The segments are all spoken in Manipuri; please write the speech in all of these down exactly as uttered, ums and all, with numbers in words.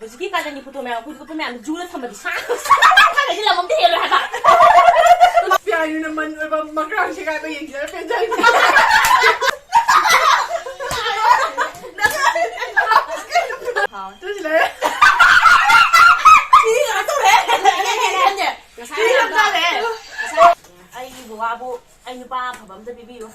ꯍꯧꯖꯤꯛꯀꯤ ꯀꯥꯖꯟꯒꯤ ꯐꯣꯇꯣ ꯃꯌꯥꯝ, ꯑꯩꯈꯣꯏꯗꯤ ꯐꯣꯇꯣ ꯃꯌꯥꯝꯗꯣ ꯖꯨꯗ ꯊꯝꯕꯗꯤ ꯁꯥ-, ꯁꯥ-, ꯁꯥ-, ꯁꯥ-, ꯂꯝ ꯑꯝꯇ ꯍꯦꯜꯂꯣꯏ ꯍꯥꯏꯕ꯫ ꯄꯤꯌꯥꯔꯤꯅ ꯃꯟ ꯑꯣꯏꯕ ꯃꯀ꯭ꯔꯥꯡ ꯁꯦꯒꯥꯏꯕ ꯌꯦꯡꯖꯔ ꯄꯦꯟꯖꯔꯤꯕ꯫ ꯇꯨꯁꯤ ꯂꯩꯔꯦ꯫ ꯁꯤ ꯀꯩꯅꯣ ꯇꯧꯔꯦ꯫ ꯉꯁꯥꯏ ꯁꯤ ꯌꯥꯝ ꯇꯥꯔꯦ꯫ ꯉꯁꯥꯏ ꯑꯩꯒꯤ ꯕꯕꯥꯕꯨ ꯑꯩ ꯅꯨꯄꯥ ꯑꯐꯕ ꯑꯝꯇ ꯄꯤꯕꯤꯌꯨ꯫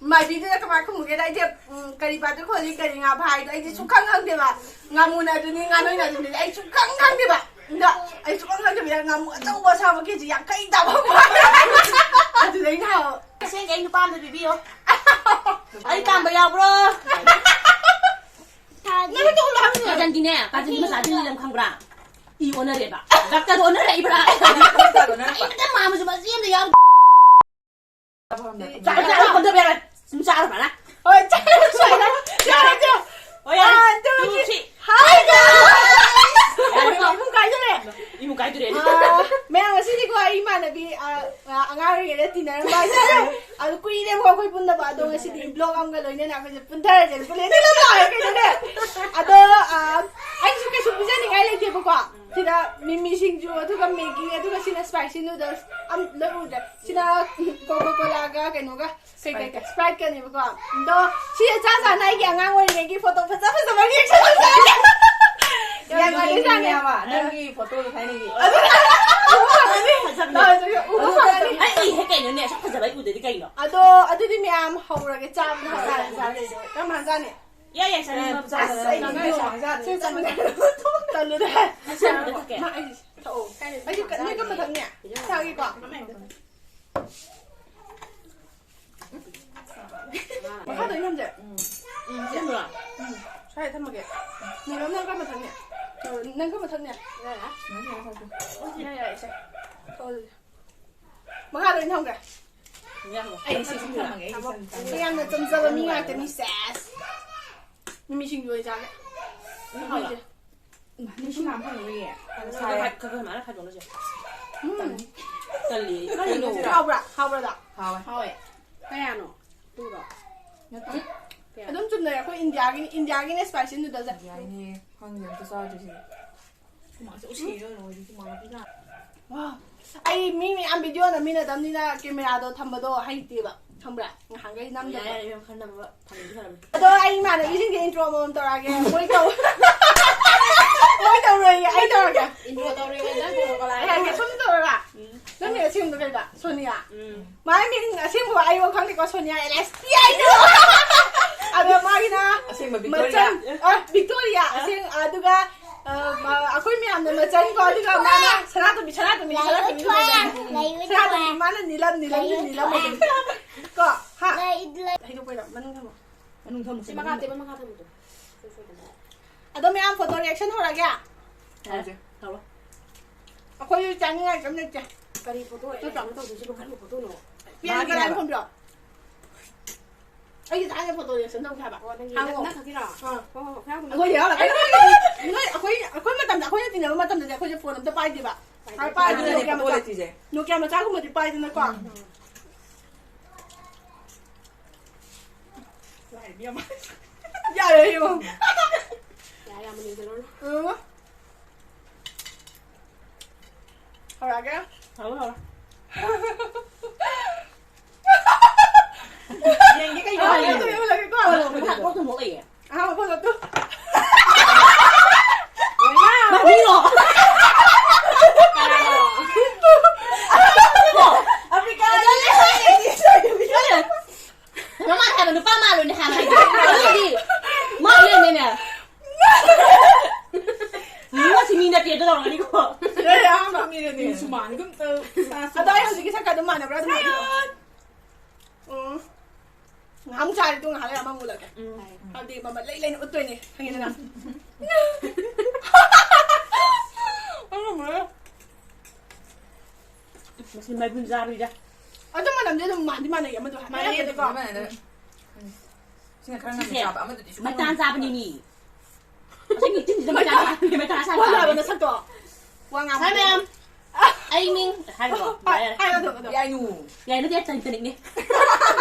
ꯃꯥꯏꯕꯤꯗꯨꯅ ꯀꯃꯥꯏꯅ ꯈꯨꯝꯃꯨꯒꯦꯗ, ꯑꯩꯁꯦ, ꯎꯝ, ꯀꯔꯤ ꯄꯥꯠꯇ ꯈꯣꯜꯂꯤ, ꯀꯔꯤ ꯉꯥ ꯐꯥꯏꯗꯣ ꯑꯩꯁꯦ ꯁꯨꯡꯈꯪ ꯈꯪꯗꯦꯕ꯫ ꯉꯥꯃꯨꯅ ꯑꯗꯨꯅꯤ, ꯉꯥꯅꯣꯏꯅ ꯑꯗꯨꯅꯤ, ꯑꯩ ꯁꯨꯡꯈꯪ ꯈꯪꯗꯦꯕ꯫ ꯑꯗ ꯑꯩ ꯁꯨꯡꯈꯪ ꯈꯪꯗꯕꯤꯗ ꯉꯥꯃꯨ ꯑꯆꯧꯕ ꯑꯁꯥꯡꯕ ꯀꯦꯖꯤ ꯌꯥꯡꯈꯩ ꯇꯥꯕ ꯑꯃ ꯐꯥꯏ꯫ ꯑꯗꯨꯗꯩꯅ ꯍꯥꯏꯕ꯫ ꯑꯁꯦꯡꯒꯤ ꯑꯩ ꯅꯨꯄꯥ ꯑꯝꯗ ꯄꯤꯕꯤꯌꯣ꯫ ꯑꯩ ꯄꯥꯝꯕ ꯌꯥꯎꯕ꯭ꯔꯣ? ꯅꯪ ꯇꯧ ꯂꯥꯛꯑꯣ꯫ ꯀꯥꯖꯟꯒꯤꯅꯦ, ꯀꯥꯖꯟꯒꯤ ꯃꯆꯥꯗꯨ ꯂꯝ ꯈꯪꯕ꯭ꯔꯥ? ꯏ ꯑꯣꯟꯅꯔꯦꯕ꯫ ꯗꯥꯛꯇꯔꯗ ꯑꯣꯟꯅꯔꯛꯏꯕ꯭ꯔꯥ? ꯗꯥꯛꯇꯔꯗ ꯑꯣꯟꯅꯔꯛꯄ꯫ ꯑꯩ ꯑꯝꯇ ꯃꯥ ꯃꯆꯨ ꯃꯆꯦ ꯑꯝꯇ ꯌꯥꯎꯗꯦ꯫ ꯆꯥꯔꯣ, ꯆꯥꯔꯣ, ꯈꯟꯊꯕ ꯌꯥꯔꯣꯏ꯫ ꯁꯨꯝ ꯆꯥꯔꯣ ꯐꯖꯅ꯫ ꯍꯣꯏ, ꯆꯥꯔꯣ, ꯆꯥꯔꯣ, ꯆꯥꯔꯣ, ꯆꯥꯔꯣ꯫ ꯍꯣꯏ, ꯌꯥꯔꯦ꯫ One, two, two, three. Hi, guys! ꯌꯥꯔꯦ, ꯏꯃꯨꯡ ꯀꯥꯏꯗꯣꯔꯦ꯫ ꯏꯃꯨꯡ ꯀꯥꯏꯗꯣꯔꯦ꯫ ꯑꯥ, ꯃꯌꯥꯝ, ꯉꯁꯤꯗꯤꯀꯣ, ꯑꯩ ꯏꯃꯥꯟꯅꯕꯤ, ꯑꯥ, ꯑꯥ, ꯑꯉꯥꯡ ꯑꯣꯏꯔꯤꯉꯩꯗ ꯇꯤꯟꯅꯔꯝꯕ ꯍꯥꯏꯇꯥꯔꯦ꯫ ꯑꯗꯨ ꯀꯨꯏꯔꯦꯕꯀꯣ ꯑꯩꯈꯣꯏ ꯄꯨꯟꯗꯕ꯫ ꯑꯗꯣ ꯉꯁꯤꯗꯤ vlog ꯑꯃꯒ ꯂꯣꯏꯅꯅ ꯑꯩꯈꯣꯏꯁꯦ ꯄꯨꯟꯊꯔꯁꯦꯅ ꯄꯨꯜꯂꯦ꯫ ꯑꯗꯨ ꯂꯥꯛꯑꯦ ꯀꯩꯅꯣꯅꯦ꯫ ꯑꯗꯣ, ꯑꯥ, ꯑꯩꯁꯨ ꯀꯩꯁꯨ ꯄꯤꯖꯅꯤꯡꯉꯥꯏ ꯂꯩꯇꯦꯕꯀꯣ꯫ ꯁꯤꯗ ꯃꯤꯃꯤ ꯁꯤꯡꯖꯨ, ꯑꯗꯨꯒ ꯃꯦꯒꯤ, ꯑꯗꯨꯒ ꯁꯤꯅ spicy noodles꯫ ꯑꯝ, ꯂꯣꯏ ꯎꯗ꯭ꯔꯦ꯫ ꯁꯤꯅ Coca-Cola ꯒ ꯀꯩꯅꯣꯒ, ꯀꯩ, ꯀꯩ, ꯀꯩ, Sprite ꯀꯅꯦꯕꯀꯣ꯫ ꯑꯗꯣ ꯁꯤ ꯆꯥ ꯆꯥꯅ ꯑꯩꯒꯤ ꯑꯉꯥꯡ ꯑꯣꯏꯔꯤꯉꯩꯒꯤ ꯐꯣꯇꯣ ꯐꯖ ꯐꯖꯕ reaction ꯇꯧꯖꯔꯒꯦ꯫ ꯌꯥꯝ ꯌꯥꯝ ꯅꯣꯛꯅꯤꯡꯉꯦ ꯅꯣꯛꯅꯤꯡꯉꯦ ꯍꯥꯏꯕ, ꯅꯪꯒꯤ ꯐꯣꯇꯣꯗꯣ ꯊꯥꯏꯅꯒꯤ꯫ ꯑꯗꯨ ꯎꯕ ꯐꯪꯒꯅꯤ꯫ ꯐꯖꯕꯅꯦ꯫ ꯍꯣꯏ, ꯑꯗꯨꯒ ꯎꯕ ꯐꯪꯒꯅꯤ꯫ ꯑꯩ ꯏꯍꯦ ꯀꯩꯅꯣꯅꯦ, ꯑꯁꯨꯛ ꯐꯖꯕ ꯑꯩ ꯎꯗꯗꯤ ꯀꯩꯅꯣ? ꯑꯗꯣ ꯑꯗꯨꯗꯤ ꯃꯌꯥꯝ ꯍꯧꯔꯒꯦ, ꯆꯥꯕꯗ ꯍꯧꯔꯒꯦ꯫ ꯆꯥꯔꯦ, ꯆꯥꯔꯦ꯫ ꯀꯔꯝ ꯀꯥꯟ ꯆꯥꯅꯤ? ꯌꯥꯏ, ꯌꯥꯏ, ꯆꯥꯅꯤꯡꯕ ꯑꯁ, ꯆꯥꯔꯣ꯫ ꯑꯩ ꯆꯥꯅꯤꯡꯉꯦ꯫ ꯆꯥꯅꯤꯡꯉꯦ꯫ ꯇꯜꯂꯨꯗ꯫ ꯑꯁ, ꯌꯥꯝ ꯊꯛꯀꯦ꯫ ꯃꯥ, ꯑꯩ ꯊꯛꯑꯣ꯫ ꯑꯩ ꯀ-, ꯅꯣꯏ ꯀꯝꯕ ꯊꯛꯅꯤ? ꯊꯛꯑꯒꯦꯀꯣ? ꯃꯈꯥꯗ ꯑꯣꯏꯅ ꯊꯝꯁꯦ꯫ ꯎꯝ, ꯁꯦꯝꯕ꯭ꯔꯣ? ꯎꯝ, ꯁ꯭ꯋꯥꯏꯗ ꯊꯝꯃꯒꯦ꯫ ꯅꯦꯔꯣ, ꯅꯪ ꯀꯔꯝꯕ ꯊꯛꯅꯤ? ꯅꯪ ꯀꯔꯝꯕ ꯊꯛꯅꯤ? ꯌꯥꯔꯦ, ꯌꯥꯔꯦ, ꯏꯆꯦ꯫ ꯊꯛꯑꯣ ꯑꯗꯨꯗꯤ꯫ ꯃꯈꯥꯗ ꯑꯣꯏꯅ ꯊꯝꯒꯦ꯫ ꯑꯩ ꯁꯤ ꯁꯨꯝ ꯊꯝꯃꯒꯦ, ꯑꯩ ꯁꯤ ꯁꯨꯝ ꯊꯝꯃꯒꯦ꯫ ꯑꯩꯈꯣꯏ ꯌꯥꯝꯅ ꯆꯝꯖꯕ ꯃꯤ ꯉꯥꯛꯇꯅꯤ, ꯁꯦꯁ꯫ ꯃꯤꯃꯤ ꯁꯤꯡꯖꯨ ꯑꯣꯏꯅ ꯆꯥꯒꯦ꯫ ꯎꯝ, ꯍꯥꯎꯕ꯭ꯔꯥ? ꯃꯤꯃꯤꯁꯦ꯫ ꯎꯝ, ꯅꯤꯡꯁꯤꯡ ꯂꯥꯛꯑ ꯐꯪꯉꯔꯣꯏꯌꯦ꯫ ꯈꯔ ꯈꯔ ꯈꯥꯏꯗꯣꯛꯅꯁꯦ꯫ ꯎꯝ꯫ ꯇꯜꯂꯤ꯫ ꯀꯔꯤꯅꯣ? ꯍꯥꯎꯕ꯭ꯔꯥ? ꯍꯥꯎꯕ꯭ꯔꯥ? ꯍꯥꯎꯋꯦ꯫ ꯍꯥꯎꯋꯦ꯫ ꯀꯌꯥꯅꯣ? ꯇꯨꯔꯣ? ꯅꯠꯇꯦ꯫ ꯑꯗꯨꯝ ꯆꯨꯝꯅꯩ ꯑꯩꯈꯣꯏ ꯏꯟꯗꯤꯌꯥꯒꯤ, ꯏꯟꯗꯤꯌꯥꯒꯤꯅꯦ spicy noodleꯁꯦ꯫ ꯌꯥꯏꯅꯦ, ꯈꯪꯗꯦ, ꯑꯝꯇ ꯆꯥꯗ꯭ꯔꯤꯁꯦ꯫ ꯍꯨꯃꯥꯡꯁꯦ ꯎꯁꯤꯔꯣ, ꯂꯣꯏꯔꯦ, ꯍꯨꯃꯥꯡ ꯄꯤꯅ꯫ ꯋꯥ, ꯑꯩ ꯃꯤ ꯃꯌꯥꯝ video ꯅꯝꯃꯤꯟꯅꯗꯕꯅꯤꯅ cameraꯗꯣ ꯊꯝꯕꯗꯣ ꯍꯩꯇꯦꯕ, ꯈꯪꯕ꯭ꯔꯥ? ꯉꯍꯥꯟꯈꯩ ꯅꯝꯗꯕ꯫ ꯌꯥꯔꯦ, ꯌꯥꯔꯦ, ꯏꯕꯦꯝꯃ, ꯈꯔ ꯅꯝꯕ ꯐꯪꯉꯗꯤ ꯐꯔꯕꯅꯤ꯫ ꯑꯗꯣ ꯑꯩ ꯏꯃꯥꯟꯅꯕꯤꯁꯤꯡꯁꯦ intro ꯑꯃꯃꯝ ꯇꯧꯔꯛꯑꯒꯦ꯫ ꯃꯣꯏ ꯇꯧ-, ꯃꯣꯏ ꯇꯧꯔꯣꯏꯒꯦ, ꯑꯩ ꯇꯧꯔꯒꯦ꯫ Intro ꯇꯧꯔꯦ, ꯅꯪ ꯇꯧꯔꯣ, ꯀꯅꯥ ꯑꯩ ꯍꯥꯏꯒꯦ, ꯁꯨꯝ ꯇꯧꯔꯒ꯫ ꯎꯝ꯫ ꯅꯪ ꯃꯤꯡ ꯑꯁꯦꯡꯕꯗꯣ ꯀꯩꯕ? ꯁꯣꯅꯤꯌꯥ꯫ ꯎꯝ꯫ ꯃꯥꯏ ꯃꯤꯡ ꯑꯁꯦꯡꯕ ꯑꯩ ꯈꯪꯗꯦꯀꯣ, ꯁꯣꯅꯤꯌꯥ ꯑꯦꯜ ꯑꯦꯁ ꯇꯤ ꯍꯥꯏꯗꯣ꯫ ꯑꯗꯣ ꯃꯥꯒꯤꯅ ꯑꯁꯦꯡꯕ ꯃꯆꯟ-, ꯕꯤꯛꯇꯣꯔꯤꯌꯥ꯫ ꯑ, ꯕꯤꯛꯇꯣꯔꯤꯌꯥ꯫ ꯑ꯫ ꯑꯁꯦꯡ-, ꯑꯗꯨꯒ, ꯑ, ꯃ-, ꯑꯩꯈꯣꯏ ꯃꯌꯥꯝꯅ ꯃꯆꯟ ꯀꯣ, ꯑꯗꯨꯒ ꯃꯥꯅ ꯁꯅꯥꯇꯣꯝꯕꯤ, ꯁꯅꯥꯇꯣꯝꯕꯤ ꯂꯩꯕꯅꯦ꯫ ꯂꯩꯕꯅꯦ꯫ ꯁꯅꯥꯇꯣꯝꯕꯤ, ꯃꯥꯅ ꯅꯤꯂꯝ, ꯅꯤꯂꯝ, ꯂꯩꯕꯅꯦ꯫ ꯅꯤꯂꯝ ꯑꯣꯏꯗꯣꯏꯅꯦ꯫ ꯀꯣ, ꯍꯥ? ꯂꯩ-, ꯂꯩ-, ꯍꯩꯗꯣꯛꯄꯩꯔꯣ? ꯃꯅꯨꯡ ꯊꯝꯃꯣ꯫ ꯃꯅꯨꯡ ꯊꯝꯃꯣ, ꯁꯤ ꯃꯈꯥ ꯃꯅꯨꯡ ꯇꯦꯕꯜ ꯊꯝꯃꯣ꯫ ꯃꯈꯥ ꯊꯝꯃꯣ ꯇꯨ꯫ ꯁꯣꯏ ꯁꯣꯏꯗꯅ꯫ ꯑꯗꯣ ꯃꯌꯥꯝ photo reaction ꯍꯧꯔꯒꯦ? ꯍꯧꯔꯁꯦ꯫ ꯍꯧꯔꯣ꯫ ꯑꯩꯈꯣꯏꯁꯨ ꯆꯥꯅꯤꯡꯉꯥꯏ ꯀꯩꯝ ꯂꯩꯇꯦ꯫ ꯀꯔꯤ photo reaction ꯇꯧꯗꯣꯏꯁꯤꯕꯣ? ꯀꯔꯝꯕ photoꯅꯣ? ꯄꯤꯌꯥꯅ ꯃꯥꯒꯤ ꯀꯅꯥꯏ ꯍꯥꯏꯕ꯫ Phone ꯄꯤꯔꯛꯑꯣ? ꯑꯩꯒꯤ ꯊꯥꯏꯅ photo reaction ꯇꯧꯒꯦ ꯍꯥꯏꯕ꯫ ꯑꯣ, ꯅꯪꯒꯤ ꯍꯪꯉꯣ꯫ ꯅꯪ ꯈꯛꯀꯤꯔꯣ? ꯑꯥ꯫ ꯍꯣꯏ, ꯍꯣꯏ, ꯍꯣꯏ, ꯍꯣꯏ꯫ ꯑꯩꯈꯣꯏꯗꯤ ꯌꯥꯎꯔꯣꯏ꯫ ꯑꯩꯈꯣꯏ, ꯅꯣꯏ, ꯑꯩꯈꯣꯏ, ꯑꯩꯈꯣꯏ ꯃꯇꯝꯗ, ꯑꯩꯈꯣꯏꯅ ꯇꯤꯟꯅꯕ ꯃꯇꯝꯗꯗꯤ ꯑꯩꯈꯣꯏꯁꯦ phone ꯑꯝꯇ ꯄꯥꯏꯗꯦꯕ꯫ ꯄꯥꯏꯗꯦ꯫ ꯄꯥꯏꯗꯦ, ꯑꯗꯨꯅꯅꯦ Nokia photo ꯃꯆꯥ꯫ ꯂꯩꯇ꯭ꯔꯤꯁꯦ꯫ Nokia ꯃꯆꯥꯒꯨꯝꯕꯗꯤ ꯄꯥꯏꯗꯅꯀꯣ꯫ ꯎꯝ꯫ ꯌꯥꯔꯦ, ꯏꯕꯦꯝꯃ꯫ ꯌꯥꯔꯦ, ꯏꯕꯦꯝꯃ꯫ ꯌꯥꯔꯦ, ꯌꯥꯝ ꯃꯅꯤꯡ ꯆꯠꯂꯨꯔꯅꯨ꯫ ꯎꯝ꯫ ꯍꯧꯔꯛꯑꯒꯦ꯫ ꯍꯧꯔꯣ, ꯍꯧꯔꯣ꯫ ꯌꯦꯡꯒꯦ ꯀꯩꯅꯣ꯫ ꯑꯥ, ꯌꯦꯡꯒꯦ, ꯌꯦꯡꯒꯦ꯫ ꯀꯣꯛ ꯊꯨꯝꯃꯣꯛ ꯂꯩꯌꯦ꯫ ꯑꯍꯥꯟꯕ ꯐꯣꯇꯣ꯫ ꯃꯃꯤꯡꯂꯣ? ꯀꯅꯥꯅꯣ? ꯑꯐ꯭ꯔꯤꯀꯥꯗ ꯂꯩ꯫ ꯃꯃꯥ ꯍꯥꯏꯕ ꯅꯨꯄꯥ ꯃꯥꯜꯂꯨꯅꯦ ꯍꯥꯟꯅ ꯍꯥꯏꯗꯣ꯫ ꯑꯗꯨꯗꯤ ꯃꯥ ꯂꯩꯔꯝꯃꯦꯅꯦ꯫ ꯃꯁꯤ ꯃꯤ ꯅꯠꯇꯦ ꯑꯗꯨ ꯇꯧꯔꯝꯒꯅꯤꯀꯣ꯫ ꯑꯦ, ꯑꯍꯥꯟꯕ ꯃꯤꯅꯅꯦ꯫ ꯁꯨꯃꯥꯟꯒꯨꯝ ꯇꯧ꯫ ꯑꯗꯣ ꯑꯩ ꯍꯧꯖꯤꯛꯀꯤ ꯁꯛꯀ ꯑꯗꯨꯝ ꯃꯥꯟꯅꯕ꯭ꯔꯥ? ꯑꯗꯨꯝ ꯍꯥꯏꯕꯤꯔꯛꯑꯣ꯫ ꯎꯝ꯫ ꯉꯥꯏꯍꯥꯛ ꯆꯥꯔꯤ ꯇꯨ ꯉꯥꯏꯍꯥꯛ ꯂꯩꯔ ꯑꯃ ꯃꯨꯜꯂꯛꯀꯦ꯫ ꯎꯝ꯫ ꯍꯥꯏꯕꯗꯤ ꯃꯃꯜ ꯂꯩ ꯂꯩꯅ ꯎꯠꯇꯣꯏꯅꯦ, ꯈꯪꯉꯤꯗꯅ? ꯃꯁꯤ ꯃꯩꯕꯨꯟ ꯆꯥꯕꯤꯗ꯫ ꯑꯗꯨ ꯃꯅꯝꯗꯤ ꯑꯗꯨꯝ ꯃꯥꯟꯗꯤ ꯃꯥꯟꯅꯩ ꯑꯃꯗꯣ ꯍꯥꯏꯐꯦꯠ ꯃꯥꯟꯅꯩ, ꯍꯥꯏꯐꯦꯠꯀꯣ꯫ ꯑꯗꯨꯝ ꯃꯥꯟꯅꯩ꯫ ꯁꯤꯅ ꯈꯔ ꯉꯟꯅ ꯁꯤꯁꯦ ꯆꯥꯕ, ꯑꯃꯗꯨꯗꯤ ꯁꯨꯡꯉꯝ ꯃꯇꯥꯟ ꯉꯝꯗꯦ꯫ ꯆꯥꯕꯅꯤ ꯃꯤ꯫ ꯑꯁꯤ ꯃꯤ ꯆꯤꯟꯁꯤꯗ ꯃꯇꯥꯟ ꯆꯥꯕꯅꯤ, ꯃꯇꯥꯟ ꯆꯥꯕꯅꯤ꯫ ꯋꯥ ꯉꯥꯡꯕ꯫ ꯍꯥꯏ ꯃꯌꯥꯝ꯫ ꯑꯩ ꯃꯤꯡ ꯍꯥꯏꯔꯣ꯫ ꯍꯥꯏ, ꯌꯥꯔꯦ, ꯌꯥꯔꯦ꯫ ꯍꯥꯏꯔꯣ ꯑꯗꯨꯝ, ꯑꯗꯨꯝ꯫ ꯌꯥꯏꯅꯨ꯫ ꯌꯥꯏꯅꯨ ꯅꯠꯇꯦ, ꯇꯅꯤꯛ, ꯇꯅꯤꯛꯅꯦ꯫